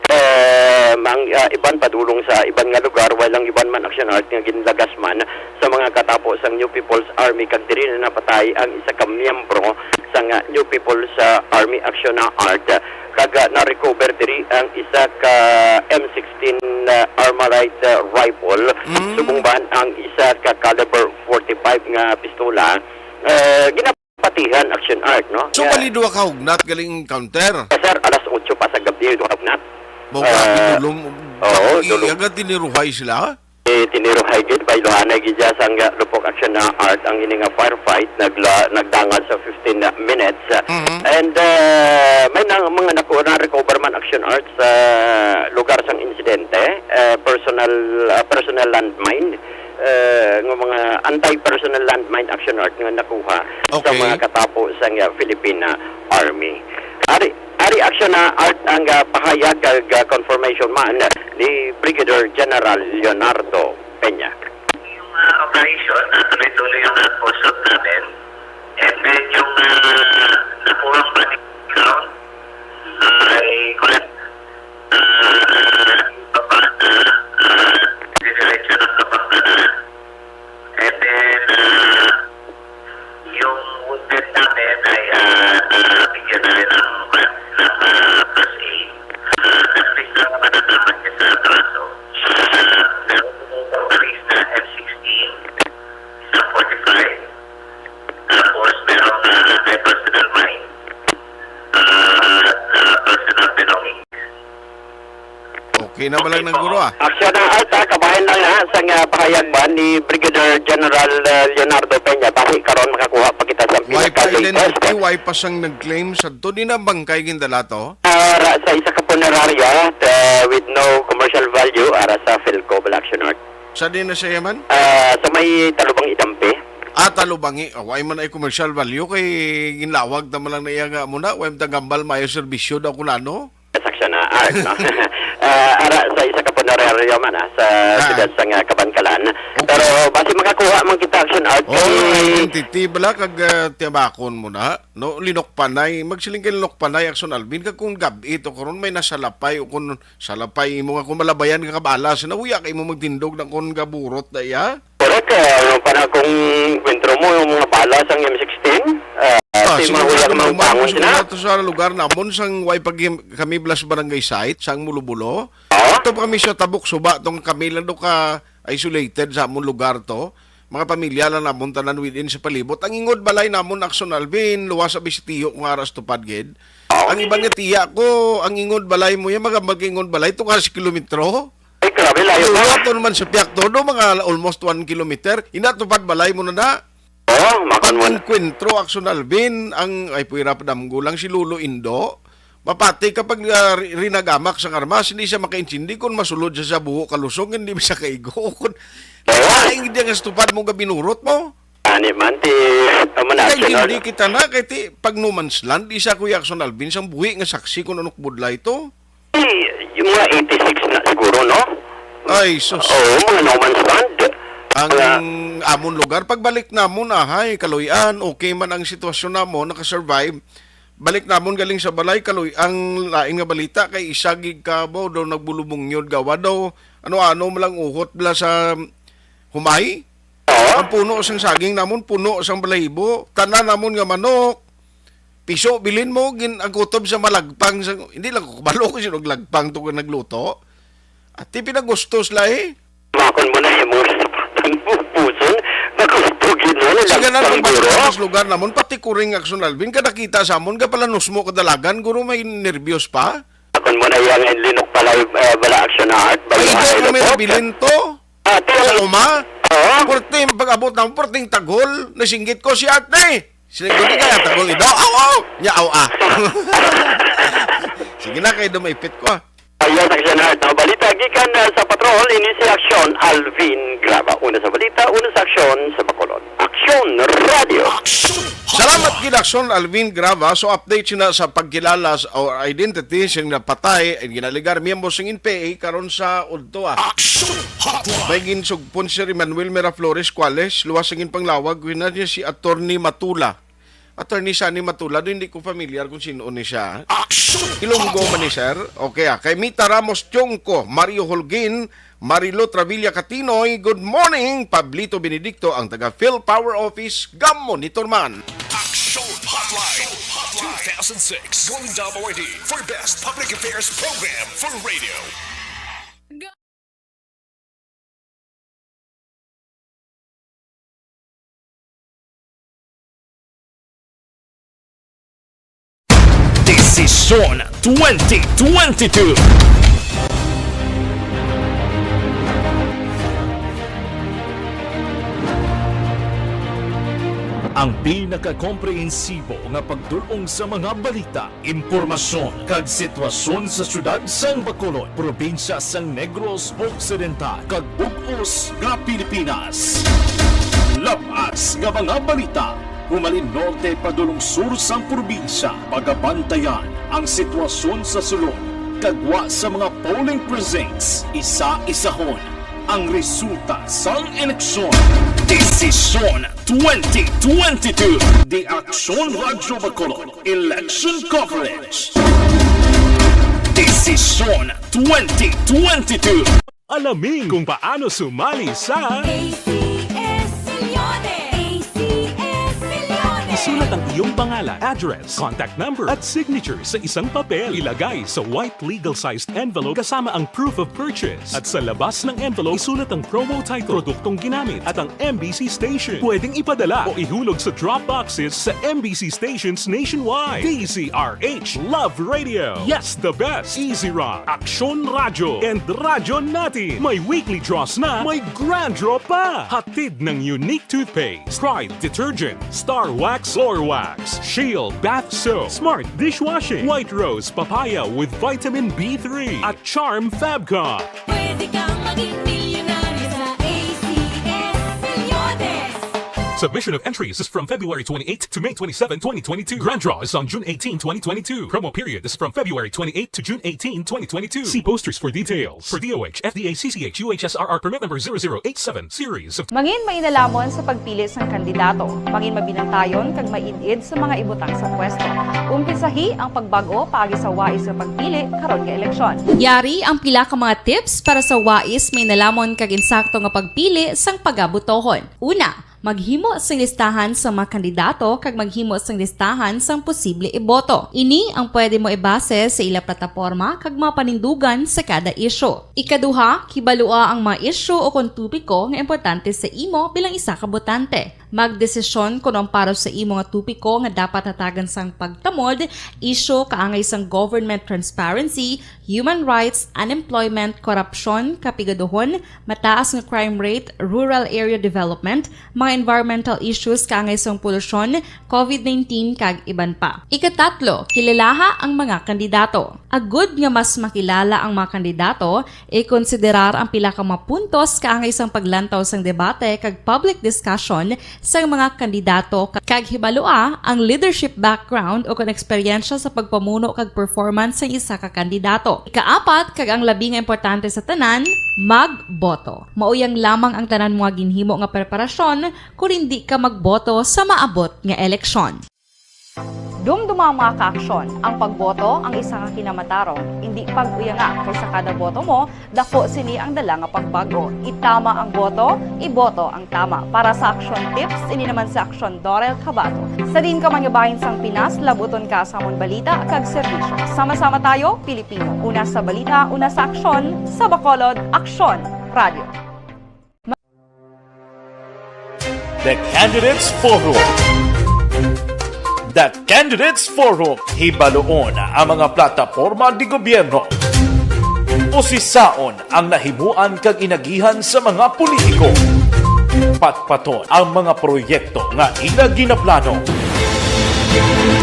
Eh, mang, ah, iban padulong sa iban nga lugar, while ang iban man aksyon Art nga ginlagas man sa mga katapo sang New People's Army, kag diri na napatay ang isa ka miyembro sang, ah, New People's, ah, Army aksyon na Art. Kag, ah, na-recover diri ang isa ka M sixteen, ah, Armalite, ah, rifle, Mm. subong man ang isa ka caliber forty-five nga pistola. Eh, ginapatihan aksyon Art, no? So, Yeah. bali duha ka hugnat galing encounter? Yes, sir. Alas otso pa sa gabi, duha ka hugnat. Mao Ah, grabe, dulom. oo, I-, dulom. Agad tiniruhay sila? Eh, tiniruhay gid, bayluhanay gid siya sang, ah, Lupok Action na Art ang ini nga firefight, nagla-, nagdangal sa fifteen minutes. Mhm. And, ah, may na, mga nakuha na recover man Action Art sa lugar sang insidente, eh, personal, ah, personal landmine, eh, nga mga anti-personal landmine Action Art nga nakuha sa Okay. mga katapo sang, ah, Philippine Army. Ari, ari aksyon na Art ang, ah, pahayag kag, ah, confirmation man ni Brigadier General Leonardo Peña. Yung, ah, operation, ah, tuloy-tuloy yung, ah, push-up namin. And then yung, ah, nakuhang body count, ah, ay, kuwan, ah, baba na, ah, didiretso ng Kapampangan. And then, ah, yung wounded namin ay, ah, nabigyan na rin ng, ng, ah, first aid. Ah, at least, ah, matatapat niya sa braso. Ah, meron din sa police na M sixteen, isang forty-five. Tapos, merong, ah, anti-personal mine. Ah, at, ah, personal belongings. Okay na ba lang ng guro, ah? Aksyon na Art, ah, kabahin lang, ha, sa nga pahayag ba ni Brigadier General, ah, Leonardo Peña. Basi karon makakuha pa kita sa Why pa pinaka-latest. Identity, why pa sang nag-claim sa to? Di na bangkay gindala to? Ah, ra-, sa isa ka punerarya, ah, with no commercial value, ara sa Philco, Balaction Art. Sa di na siya man? Ah, sa may Talubang Idampi. Ah, Talubangi. Oh, why man ay commercial value kay ginlawag ta man lang na iya nga muna. Why man ta gambal maayo serbisyo daw kun ano? Sa aksyon na Art, no? Ah, ara, sa isa ka punerarya man, ah, sa Ah. siyudad sa nga Kabankalan. Okay. Pero basi makakuha man kita aksyon Art Oh, kay identity bala kag, ah, tiyabakon mo na, no? Linukpanay. Magsiling kay linukpanay, Aksyon Alvin, kag kung gab-i to karon may nasalapay o kung salapay mo nga kung malabayan ka kabala, sinahuya kay mo magtindog na kung gaburot na iya. Correct, eh, ano pa na kung kwentro mo yung mga bala sang M sixteen, ah, Ah, si sige, mga wala ka kung mang duman, bangon sige sila. Ato sa lugar namon, sang way pag kami blas barangay site, sang Mulo-Bulo. Ah? Ato pa kami sa Tabok Suba, tong kami lang do ka isolated sa amon lugar to. Mga pamilya lang namon tanan within sa palibot. Ang ingod balay namon, Aksyon Alvin, luwas sa Bisitiyo, kung aras tupad gid. Ah, Ang okay. iban nga tiya ko, ang ingod balay mo yan, magambal ka ingod balay, to ka sa kilometro. Ay, grabe, layo Ang ba? Luwa to naman sa Piak Todo, mga almost one kilometer. Ina, tupad balay mo na na. Oh, makon mo na. Pag-enkwentro, Aksyon Alvin, ang, ay, puwira pa damgo lang si Lolo Indo. Mapati kapag, ah, ri-, rinagamak sa armas, hindi siya makaintindi kung masulod siya sa buho kalusong, hindi siya kaigo. Kung Oo. lain, hindi ang estupad mo gabinurot mo. Ani man, ti, tama na, Kay Aksyon hindi Alvin. Kita na, kay ti, pag no man's land, isa, Kuya Aksyon Alvin, sang buhi nga saksi kung anong budlay to. Di, yung mga eighty-six na siguro, no? Ay, sus. Oo, mga no man's land. Ang Mga amon lugar, pagbalik namon, ahay, kaluy-an, okay man ang sitwasyon namon, nakasurvive. Balik namon galing sa balay, kaluy, ang lain nga balita, kay isa gid ka, baw, daw nagbulubungyod gawa daw, ano-ano man lang uhot bala sa humay. Oo. Ang puno sang saging namon, puno sang balahibo. Tanan namon nga manok, piso, bilin mo, gin-, ang kutob sa malagpang sa, hindi lang ko kabalo kung sino lagpang to nga nagluto. At ti pinagustos la eh. Makon mo na yung mga sapatan mo, puson. Nagusto gid mo, Sige na, nagbang pag guro. Sa lugar namon, pati kuring Aksyon Alvin, kada kita sa amon, gapalanos mo kadalagan, guro may nervyos pa. Makon mo na yung linok pala, eh, bala Aksyon na Art, bala Ay, ito Art, kami Art. Nabilin to. Ah, Sa tiyan. Uma? Oo. Purting pag-abot ng purting tagol, nasinggit ko si Art na eh. Sila ko di kaya tagol ido. Aw, aw! Nya, aw, ah. Sige na, kayo dumaipit ko, ah. Ayun, Aksyon Art. Ang balita, gikan, ah, sa Patro, All ini si Aksyon Alvin Graba. Una sa balita, una sa aksyon sa Bacolod. Aksyon Radio. Salamat gid, Aksyon Alvin Graba. So, update sina sa pagkilala sa, or identity sing napatay, ang ginaligar miyembro sing N P A karon sa udto, ah. Action Hotline. May ginsugpon si Emmanuel Miraflores Cuales, luwas ang panglawag, ginat niya si Attorney Matula. Attorney Sunny Matulado, hindi ko familiar kung sino ni siya. Action Ilonggo man ni Hotline. Sir. Okay, ah. Kay Mita Ramos Tiongco, Mario Holguin, Marilo Travilla Catinoy, good morning. Pablito Benedicto, ang taga Phil Power Office, Gamo ni Turman. Action Hotline two thousand six, Golden Dome Awardee for Best Public Affairs Program for Radio. Desisyon twenty twenty-two. Ang pinakakomprehensibo nga pagdul-ong sa mga balita, impormasyon, kag sitwasyon sa siyudad sang Bacolod, probinsya sang Negros Occidental, kag bug-os nga Pilipinas. Lab-as nga mga balita, humalin norte padulong sur sang probinsya, pagabantayan ang sitwasyon sa sulod, kag gwa sa mga polling precincts, isa-isahon ang resulta sang eleksyon. Desisyon twenty twenty-two. The Aksyon Radyo Bacolod Election Coverage. Desisyon twenty twenty-two. Alamin kung paano sumali sa A C S Millones. A C S Millones. Isulat ang iyong pangalan, address, contact number, at signature sa isang papel. Ilagay sa white legal-sized envelope kasama ang proof of purchase. At sa labas ng envelope, isulat ang promo title, produktong ginamit, at ang M B C station. Pwedeng ipadala o ihulog sa drop boxes sa M B C stations nationwide. D Z R H, Love Radio. Yes, the best. Easy Rock, Aksyon Radyo, and Radyo Natin. May weekly draws na, may grand draw pa. Hatid ng Unique Toothpaste, Pride Detergent, Star Wax Floor Wax, Shield Bath Soap, Smart Dishwashing, White Rose Papaya with Vitamin B three, at Charm Fabcon. Pwede kang maging milyonaryo sa A C S Millones. Submission of entries is from February twenty-eighth to May twenty-seven, twenty twenty-two. Grand draw is on June eighteen, twenty twenty-two. Promo period is from February twenty-eighth to June eighteen, twenty twenty-two. See posters for details. For D O H, F D A, C C H, U H S R R permit number zero zero eight seven series of Mangin mainalaman sa pagpili sang kandidato. Mangin mabinantayon kag maid-id sa mga ibutang sa pwesto. Umpisahi ang pagbag-o paagi sa wais nga pagpili karon nga eleksyon. Yari ang pila ka mga tips para sa wais mainalaman kag insakto nga pagpili sang pagabotohon. Una, maghimo sing listahan sa mga kandidato kag maghimo sing listahan sang posible iboto. Ini ang pwede mo ibase sa ila plataporma kag mga panindugan sa kada isyu. Ikaduha, kibalua ang mga isyu o kon topiko nga importante sa imo bilang isa ka botante. Magdesisyon kon ang para sa imo nga topiko nga dapat hatagan sang pagtamod, isyu kaangay sang government transparency, human rights, unemployment, korupsyon, kapigaduhon, mataas nga crime rate, rural area development, mga environmental issues kaangay sang polusyon, covid nineteen, kag iban pa. Ikatatlo, kilalaha ang mga kandidato. Agud nga mas makilala ang mga kandidato, ikonsiderar ang pila ka mga puntos kaangay sang paglantaw sang debate kag public discussion sang mga kandidato, ka-, kag hibalua ang leadership background o kon eksperyensya sa pagpamuno kag performance sang isa ka kandidato. Ikaapat, kag ang labi nga importante sa tanan, magboto. Mauyang lamang ang tanan mo nga ginhimo nga preparasyon kon indi ka magboto sa maabot nga eleksyon. Dumduma, mga kaaksyon, ang pagboto ang isa ka kinamatarong. Indi pag-uyanga, kay sa kada boto mo, daku sini ang dala nga pagbag-o. Itama ang boto, iboto ang tama. Para sa aksyon tips, ini naman si Aksyon Dorel Cabato. Sa diin ka man nga bahin sang Pinas, labuton ka sa amon balita kag serbisyo. Sama-sama tayo, Pilipino. Una sa balita, una sa aksyon, sa Bacolod, Aksyon Radio. The Candidates Forum. The Candidates Forum. Hibaluon ang mga plataporma de gobyerno. Usisaon ang nahimuan kag inagihan sa mga politiko. Patpaton ang mga proyekto nga ila ginaplano.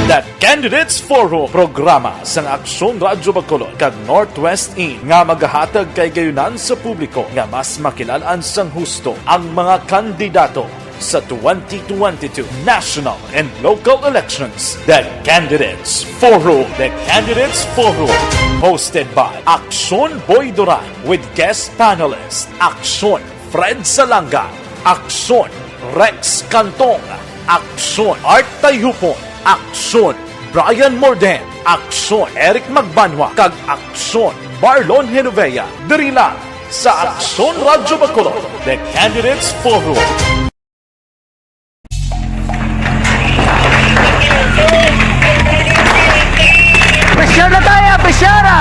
The Candidates Forum, programa sang Aksyon Radyo Bacolod kag Northwest Inn nga magahatag kahigayonan sa publiko nga mas makilal-an sang husto ang mga kandidato sa twenty twenty-two national and local elections. The Candidates Forum. The Candidates Forum, hosted by Aksyon Boy Duran with guest panelist Aksyon Fred Salanga, Aksyon Rex Cantong, Aksyon Art Tayhupon, Aksyon Brian Morden, Aksyon Eric Magbanwa, kag Aksyon Marlon Genovea. Diri lang sa Aksyon Radyo Bacolod, The Candidates Forum. Pressure na tayo! Pressure na!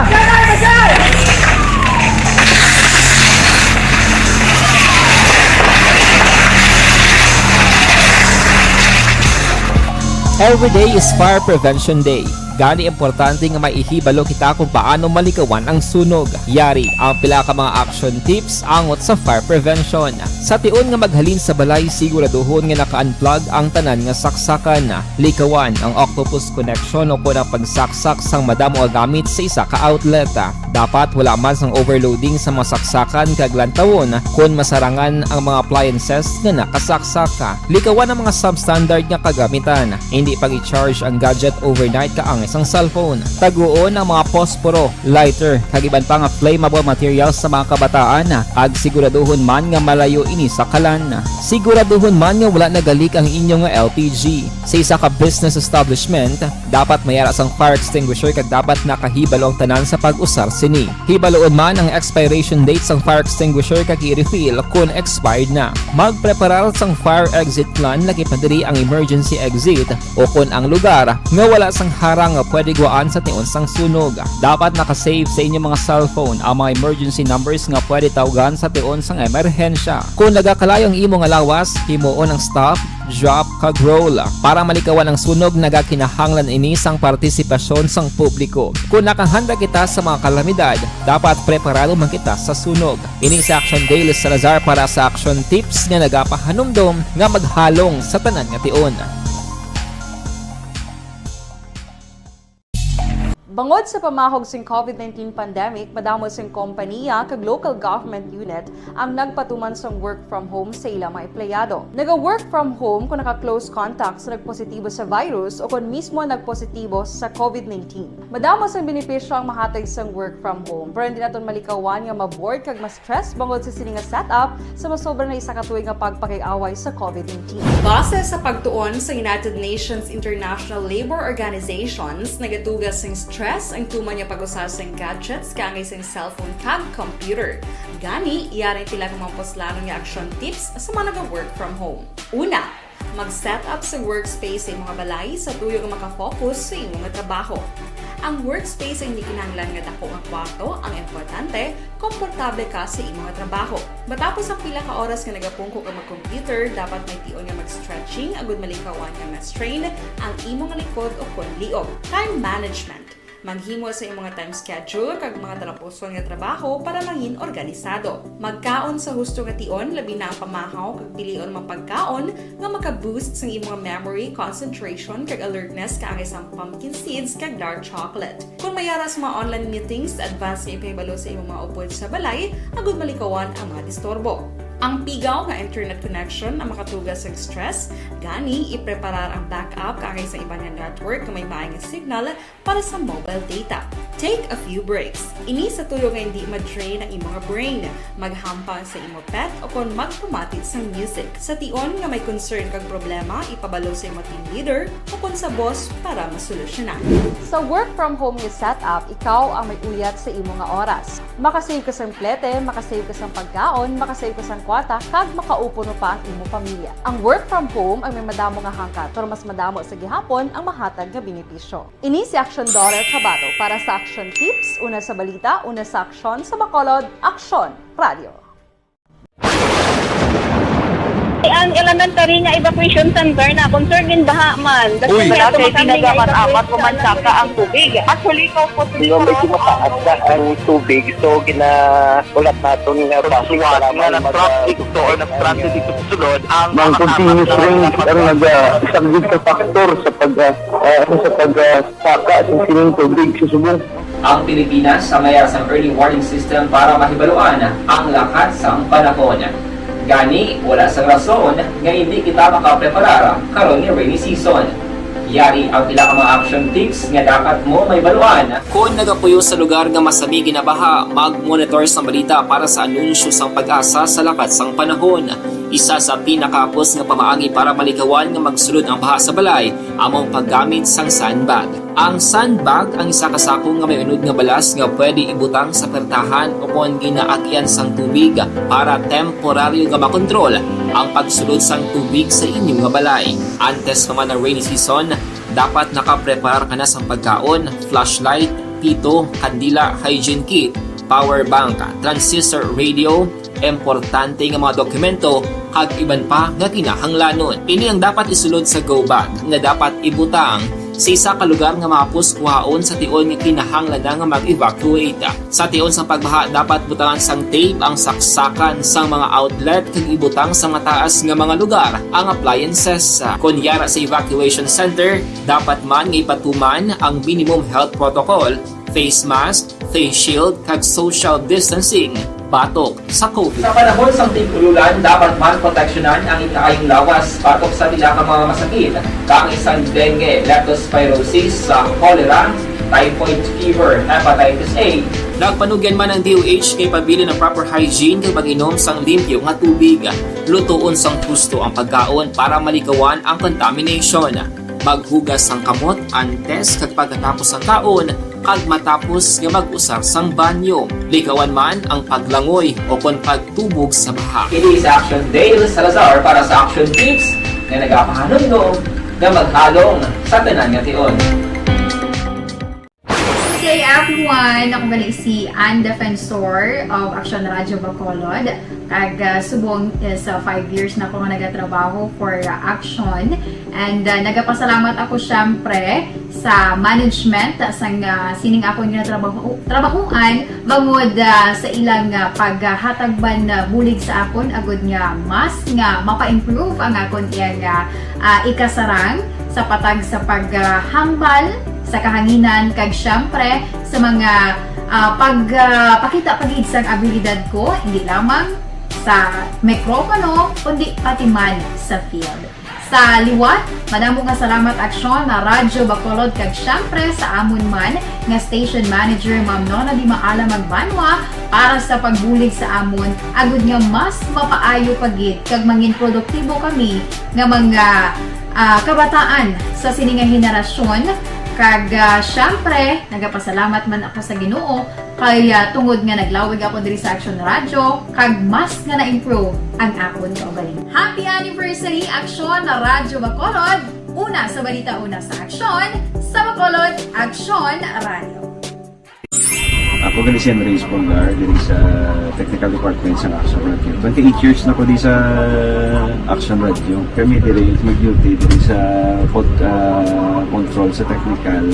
Every day is Fire Prevention Day. Gani importante nga may ihibalo kita kung paano malikawan ang sunog. Yari ang pila ka mga action tips angot sa fire prevention. Sa tion nga maghalin sa balay, siguraduhon nga naka-unplug ang tanan nga saksakan. Likawan ang octopus connection o kon ang pagsaksak sang madamo nga gamit sa isa ka outlet. Dapat wala man sang overloading sa mga saksakan kag lantawon kon masarangan ang mga appliances nga nakasaksak. Likawan ang mga substandard nga kagamitan. Hindi pag-i-charge ang gadget overnight kaangay sang cellphone. Taguon ang mga posporo, lighter, kag iban pa nga flammable materials sa mga kabataan, kag siguraduhon man nga malayo ini sa kalan. Siguraduhon man nga wala nagalik ang inyo nga L P G. Sa isa ka business establishment, dapat may ara sang fire extinguisher kag dapat nakahibalo ang tanan sa pag-usar sini. Hibaluon man ang expiration date sang fire extinguisher kag i-refill kon expired na. Magpreparar sang fire exit plan, lakip na diri ang emergency exit o kon ang lugar nga wala sang harang nga pwede gwaan sa tion sang sunog. Dapat naka-save sa inyo mga cellphone ang mga emergency numbers nga pwede tawgan sa tion sang emerhensya. Kon nagakalayo ang imo nga lawas, himuon ang stop, drop, kag roll. Para malikawan ang sunog, nagakinahanglan ini sang partisipasyon sang publiko. Kon nakahanda kita sa mga kalamidad, dapat preparado man kita sa sunog. Ini si Action Dale Salazar para sa Action Tips nga nagapahanumdom nga maghalong sa tanan nga tion. Bangod sa pamahog sing COVID nineteen pandemic, madamo sing kompaniya kag local government unit ang nagpatuman sang work from home sa ila mga empleyado. Naga-work from home kon naka-close contact sa nagpositibo sa virus o kon mismo nagpositibo sa COVID nineteen. Madamo sang benepisyo ang mahatag sang work from home, pero hindi naton malikawan nga ma-bored kag ma-stress bangod sa sini nga setup sa masobra na isa ka tuig nga pagpakig-away sa COVID nineteen. Base sa pagtuon sa United Nations International Labor Organizations, nagatuga sing stress ang tuman nga pag-usar sing gadgets kaangay sing cellphone kag computer. Gani, yari ang pila ka mga puslanon nga action tips sa mga naga-work from home. Una, mag-set up sa workspace sa imo nga balay sa tuyo nga maka-focus sa imo nga trabaho. Ang workspace ay hindi kinahanglan nga dako nga kwarto, ang importante, komportable ka sa imo nga trabaho. Matapos ang pila ka oras nga nagapungko ka mag-computer, dapat may tion nga mag-stretching agud malikawan nga ma-strain ang imo nga likod o kon liog. Time management. Maghimo sa imo nga time schedule kag mga talapuson nga trabaho para mangin organisado. Magkaon sa husto nga tion, labi na ang pamahaw kag pilion mga pagkaon nga maka-boost sang imo nga memory, concentration, kag alertness kaangay sang pumpkin seeds kag dark chocolate. Kon may ara sa mga online meetings, advance nga ipahibalo sa imo mga upod sa balay agud malikawan ang mga disturbo. Ang pigaw nga internet connection ang makatuga sa stress, gani ipreparar ang backup kaangay sa iban nga network nga may maay nga signal para sa mobile data. Take a few breaks. Ini sa tuyo nga hindi ma-drain ang imo nga brain. Maghampang sa imo pet o kon magpamati sang music. Sa tion nga may concern kag problema, ipabalo sa imo team leader o kon sa boss para masolusyonan. Sa work from home nga setup, ikaw ang may uyat sa imo nga oras. Makasave ka sang plete, makasave ka sang pagkaon, makasave ka sang kwarta, kag makaupo pa ang imo pamilya. Ang work from home ang may madamo nga hangkat, pero mas madamo sa gihapon ang mahatag nga benepisyo. Ini si Action Daughter Kabato para sa Action Tips, una sa balita, una sa aksyon, sa Bacolod, Aksyon Radio. Ang elementary nga evacuation center na concern din baha man. That's Uy. Why Wala ato kay makami nga tinaga man, evacuate amat sa man saka ang tubig. Actually, ikaw po, Hindi, medyo mataas na ang tubig. So, ginahulat naton nga Pagsuwat para nga may nag-traffic mag-, to or nag-transit ito sa sulod, ang Ang mga continuous kasama rain na ang naga-, isang din sa factor sa pag, ah, ah, ano, sa pag, ah, saka sa sining tubig sa subong. Ang Pilipinas ang mayara sang early warning system para mahibaluan ang lakat sang panahon. Gani, wala sang rason nga hindi kita makapreparar karon nga rainy season. Yari ang pila ka mga action tips nga dapat mo mahibaluan. Kon nagapuyo sa lugar nga masami ginabaha, mag-monitor sang balita para sa anunsyo sang PAGASA sa lakat sang panahon. Isa sa pinakahapos nga pamaagi para malikawan nga magsulod ang baha sa balay amo ang paggamit sang sandbag. Ang sandbag ang isa ka sako nga may unod nga balas nga pwede ibutang sa pertahan o kon ginaagyan sang tubig para temporaryo nga makontrol ang pagsulod sang tubig sa inyo nga balay. Antes pa man ang rainy season, dapat nakapreparar ka na sang pagkaon, flashlight, pito, kandila, hygiene kit, power bank, transistor radio, importante nga mga dokumento, kag iban pa nga kinahanglanon. Ini ang dapat isulod sa go bag nga dapat ibutang sa isa ka lugar nga mahapos kuhaon sa tion nga kinahanglan na nga mag-evacuate. Sa tion sang pagbaha, dapat butangan sang tape ang saksakan sang mga outlet kag ibutang sa mataas nga mga lugar ang appliances. Kon yara sa evacuation center, dapat man nga ipatuman ang minimum health protocol, face mask, face shield, kag social distancing batok sa COVID. Sa panahon sang tig-ululan, dapat man proteksyonan ang ikaayong lawas batok sa pila ka mga masakit, kaangay sang dengue, leptospirosis, sa cholera, typhoid fever, hepatitis A. Nagpanugyan man ang D O H nga ipabilin ang proper hygiene kag pag-inom sang limpyo nga tubig, lutoon sang husto ang pagkaon para malikawan ang contamination. Maghugas sang kamot antes kag pagkatapos sang kaon, kag matapos nga mag-usar sang banyo. Likawan man ang paglangoy o kon pagtubog sa baha. Kini si Action Dale Salazar para sa Action Tips nga nagapahanumdom nga maghalong sa tanan nga tion. Good day, everyone! Ako gali si Ann Defensor of Action Radio Bacolod. Kag, ah, subong is, ah, five years na ako nga nagatrabaho for, ah, Action. And, ah, nagapasalamat ako, syempre, sa management, ah, sang, ah, sining akon nga trabaho, trabahoan, bangod, ah, sa ilang, ah, paghatag man, ah, bulig sa akon, agud nga mas nga mapa-improve ang akon iyang, ah, ah, ikasarang sa patag sa paghambal sa kahanginan, kag, syempre, sa mga, ah, pag, ah, pakita pa gid sang abilidad ko, hindi lamang sa mikropono, kundi pati man sa field. Sa liwat, madamo nga salamat, Aksyon, na Radyo Bacolod, kag, syempre, sa amon man nga station manager, Ma'am Nona Di Maala Magbanwa, para sa pagbulig sa amon, agud nga mas mapaayo pa gid kag mangin produktibo kami nga mga, ah, kabataan sa sini nga henerasyon. Kag, ah, syempre, nagapasalamat man ako sa Ginoo kay, ah, tungod nga naglawig ako diri sa Action Radio, kag mas nga na-improve ang akon kaugalingon. Happy anniversary, Action Radio Bacolod! Una sa balita, una sa aksyon, sa Bacolod, Action Radio. Ako gali si Andres Polgar, diri sa technical department sa Action Radio. Twenty-eight years na ko di sa Action Radio. Kami diri mag-duty diri sa pod-, ah, control sa technical.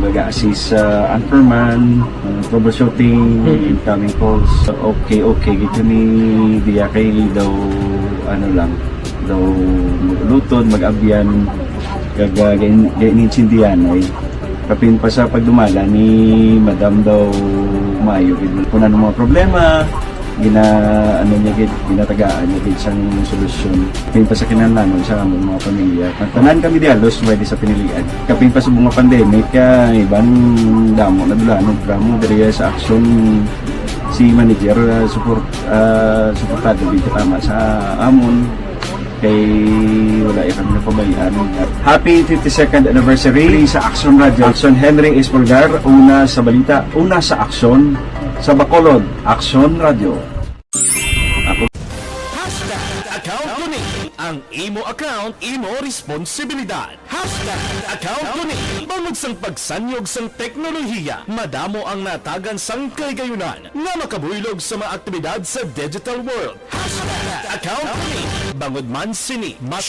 Mag-assist sa anchorman, ah, troubleshooting, Mhm. incoming calls. Okay, okay, gid kami diya kay daw, ano lang, daw mag-ulutod, mag-abyan, kag, ah, gain-, gainintindihan, ay. Kapin pa sa pagdumala ni Madam daw maayo gid. Kung ano mga problema, gina-, ano niya gid, ginatagaan niya gid sang solusyon. Kapin pa sa kinahanglanon sa among mga pamilya. Tanan kami di halos pwede sa pinilian. Kapin pa sa mga pandemic, ah, iban damo na dulanon, programa diri sa Action, si manager, ah, support, ah, suportado gid tama sa amon. Kay wala ya kami napabayaan. Happy fifty-second anniversary sa Action Radio. Action Henry Espolgar, una sa balita, una sa aksyon, sa Bacolod, Action Radio. Ako Hashtag account ko ni. Ang imo account, imo responsibilidad. Hashtag account ko ni. Bangod sang pagsanyog sang teknolohiya, madamo ang natagan sang kahigayunan nga makabuylog sa mga aktibidad sa digital world. Hashtag account ko ni. Bangod man sini, mas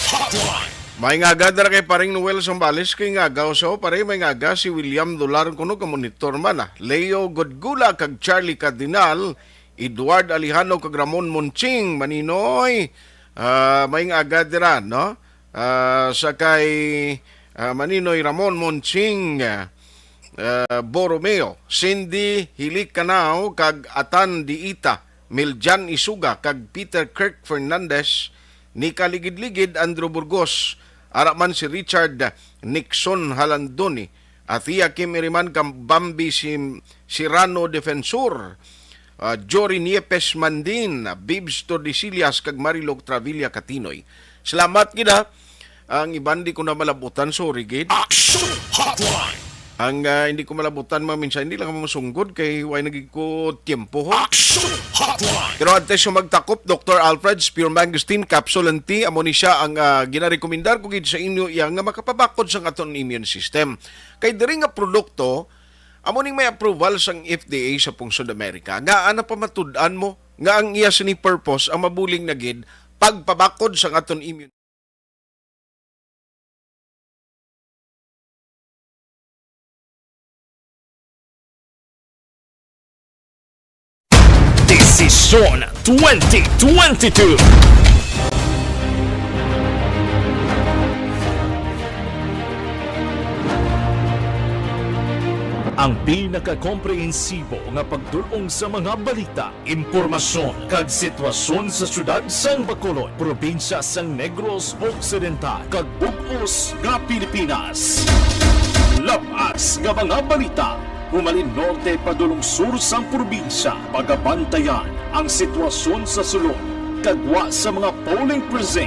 Hotline. May ngaga dira kay paring Noel Zambales kay ngaga. So, pare, may ngaga si William Dolar kuno ka monitor man, ah. Leo Godgula kag Charlie Cardinal, Edward Alejano kag Ramon Monching, Maninoy. Ah, may ngaga dira, no? Ah, sa kay, ah, Maninoy Ramon Monching, ah, Borromeo, Cindy Hilik Canao kag Atan Diita, Miljan Isuga kag Peter Kirk Fernandez, ni kaligid-ligid Andrew Burgos, ara man si Richard Nixon Halandoni, Athea Kim Iriman kag Bambi si Sirano Defensor, ah, Jory Niepes Mandin, Bibs Tordesillas kag Marilog Travilla Katinoy. Salamat gid, ha. Ang iban di ko na malabutan, sorry gid. Action Hotline. Ang, ah, hindi ko malabutan, mga minsan, hindi lang ako masunggod kay way nagig ko tiempo, ho. Action Hotline. Pero antes ko magtakop, Doctor Alfred's Pure Mangosteen Capsule and Tea, amo ni siya ang, ah, ginarekomendar ko gid sa inyo, iya nga makapabakod sang aton immune system. Kay diri nga produkto, amo ning may approval sang F D A sa pungsod Amerika. Nga ana pa matud-an mo nga ang iya sini purpose ang mabuling na gid pagpabakod sang aton immune Desisyon twenty twenty-two. Ang pinakakomprehensibo nga pagdul-ong sa mga balita, impormasyon, kag sitwasyon sa siyudad sang Bacolod, probinsya sang Negros Occidental, kag bug-os nga Pilipinas. Lab-as nga mga balita, humalin norte padulong sur sang probinsya, pagabantayan ang sitwasyon sa sulod kag gwa sa mga polling precinct.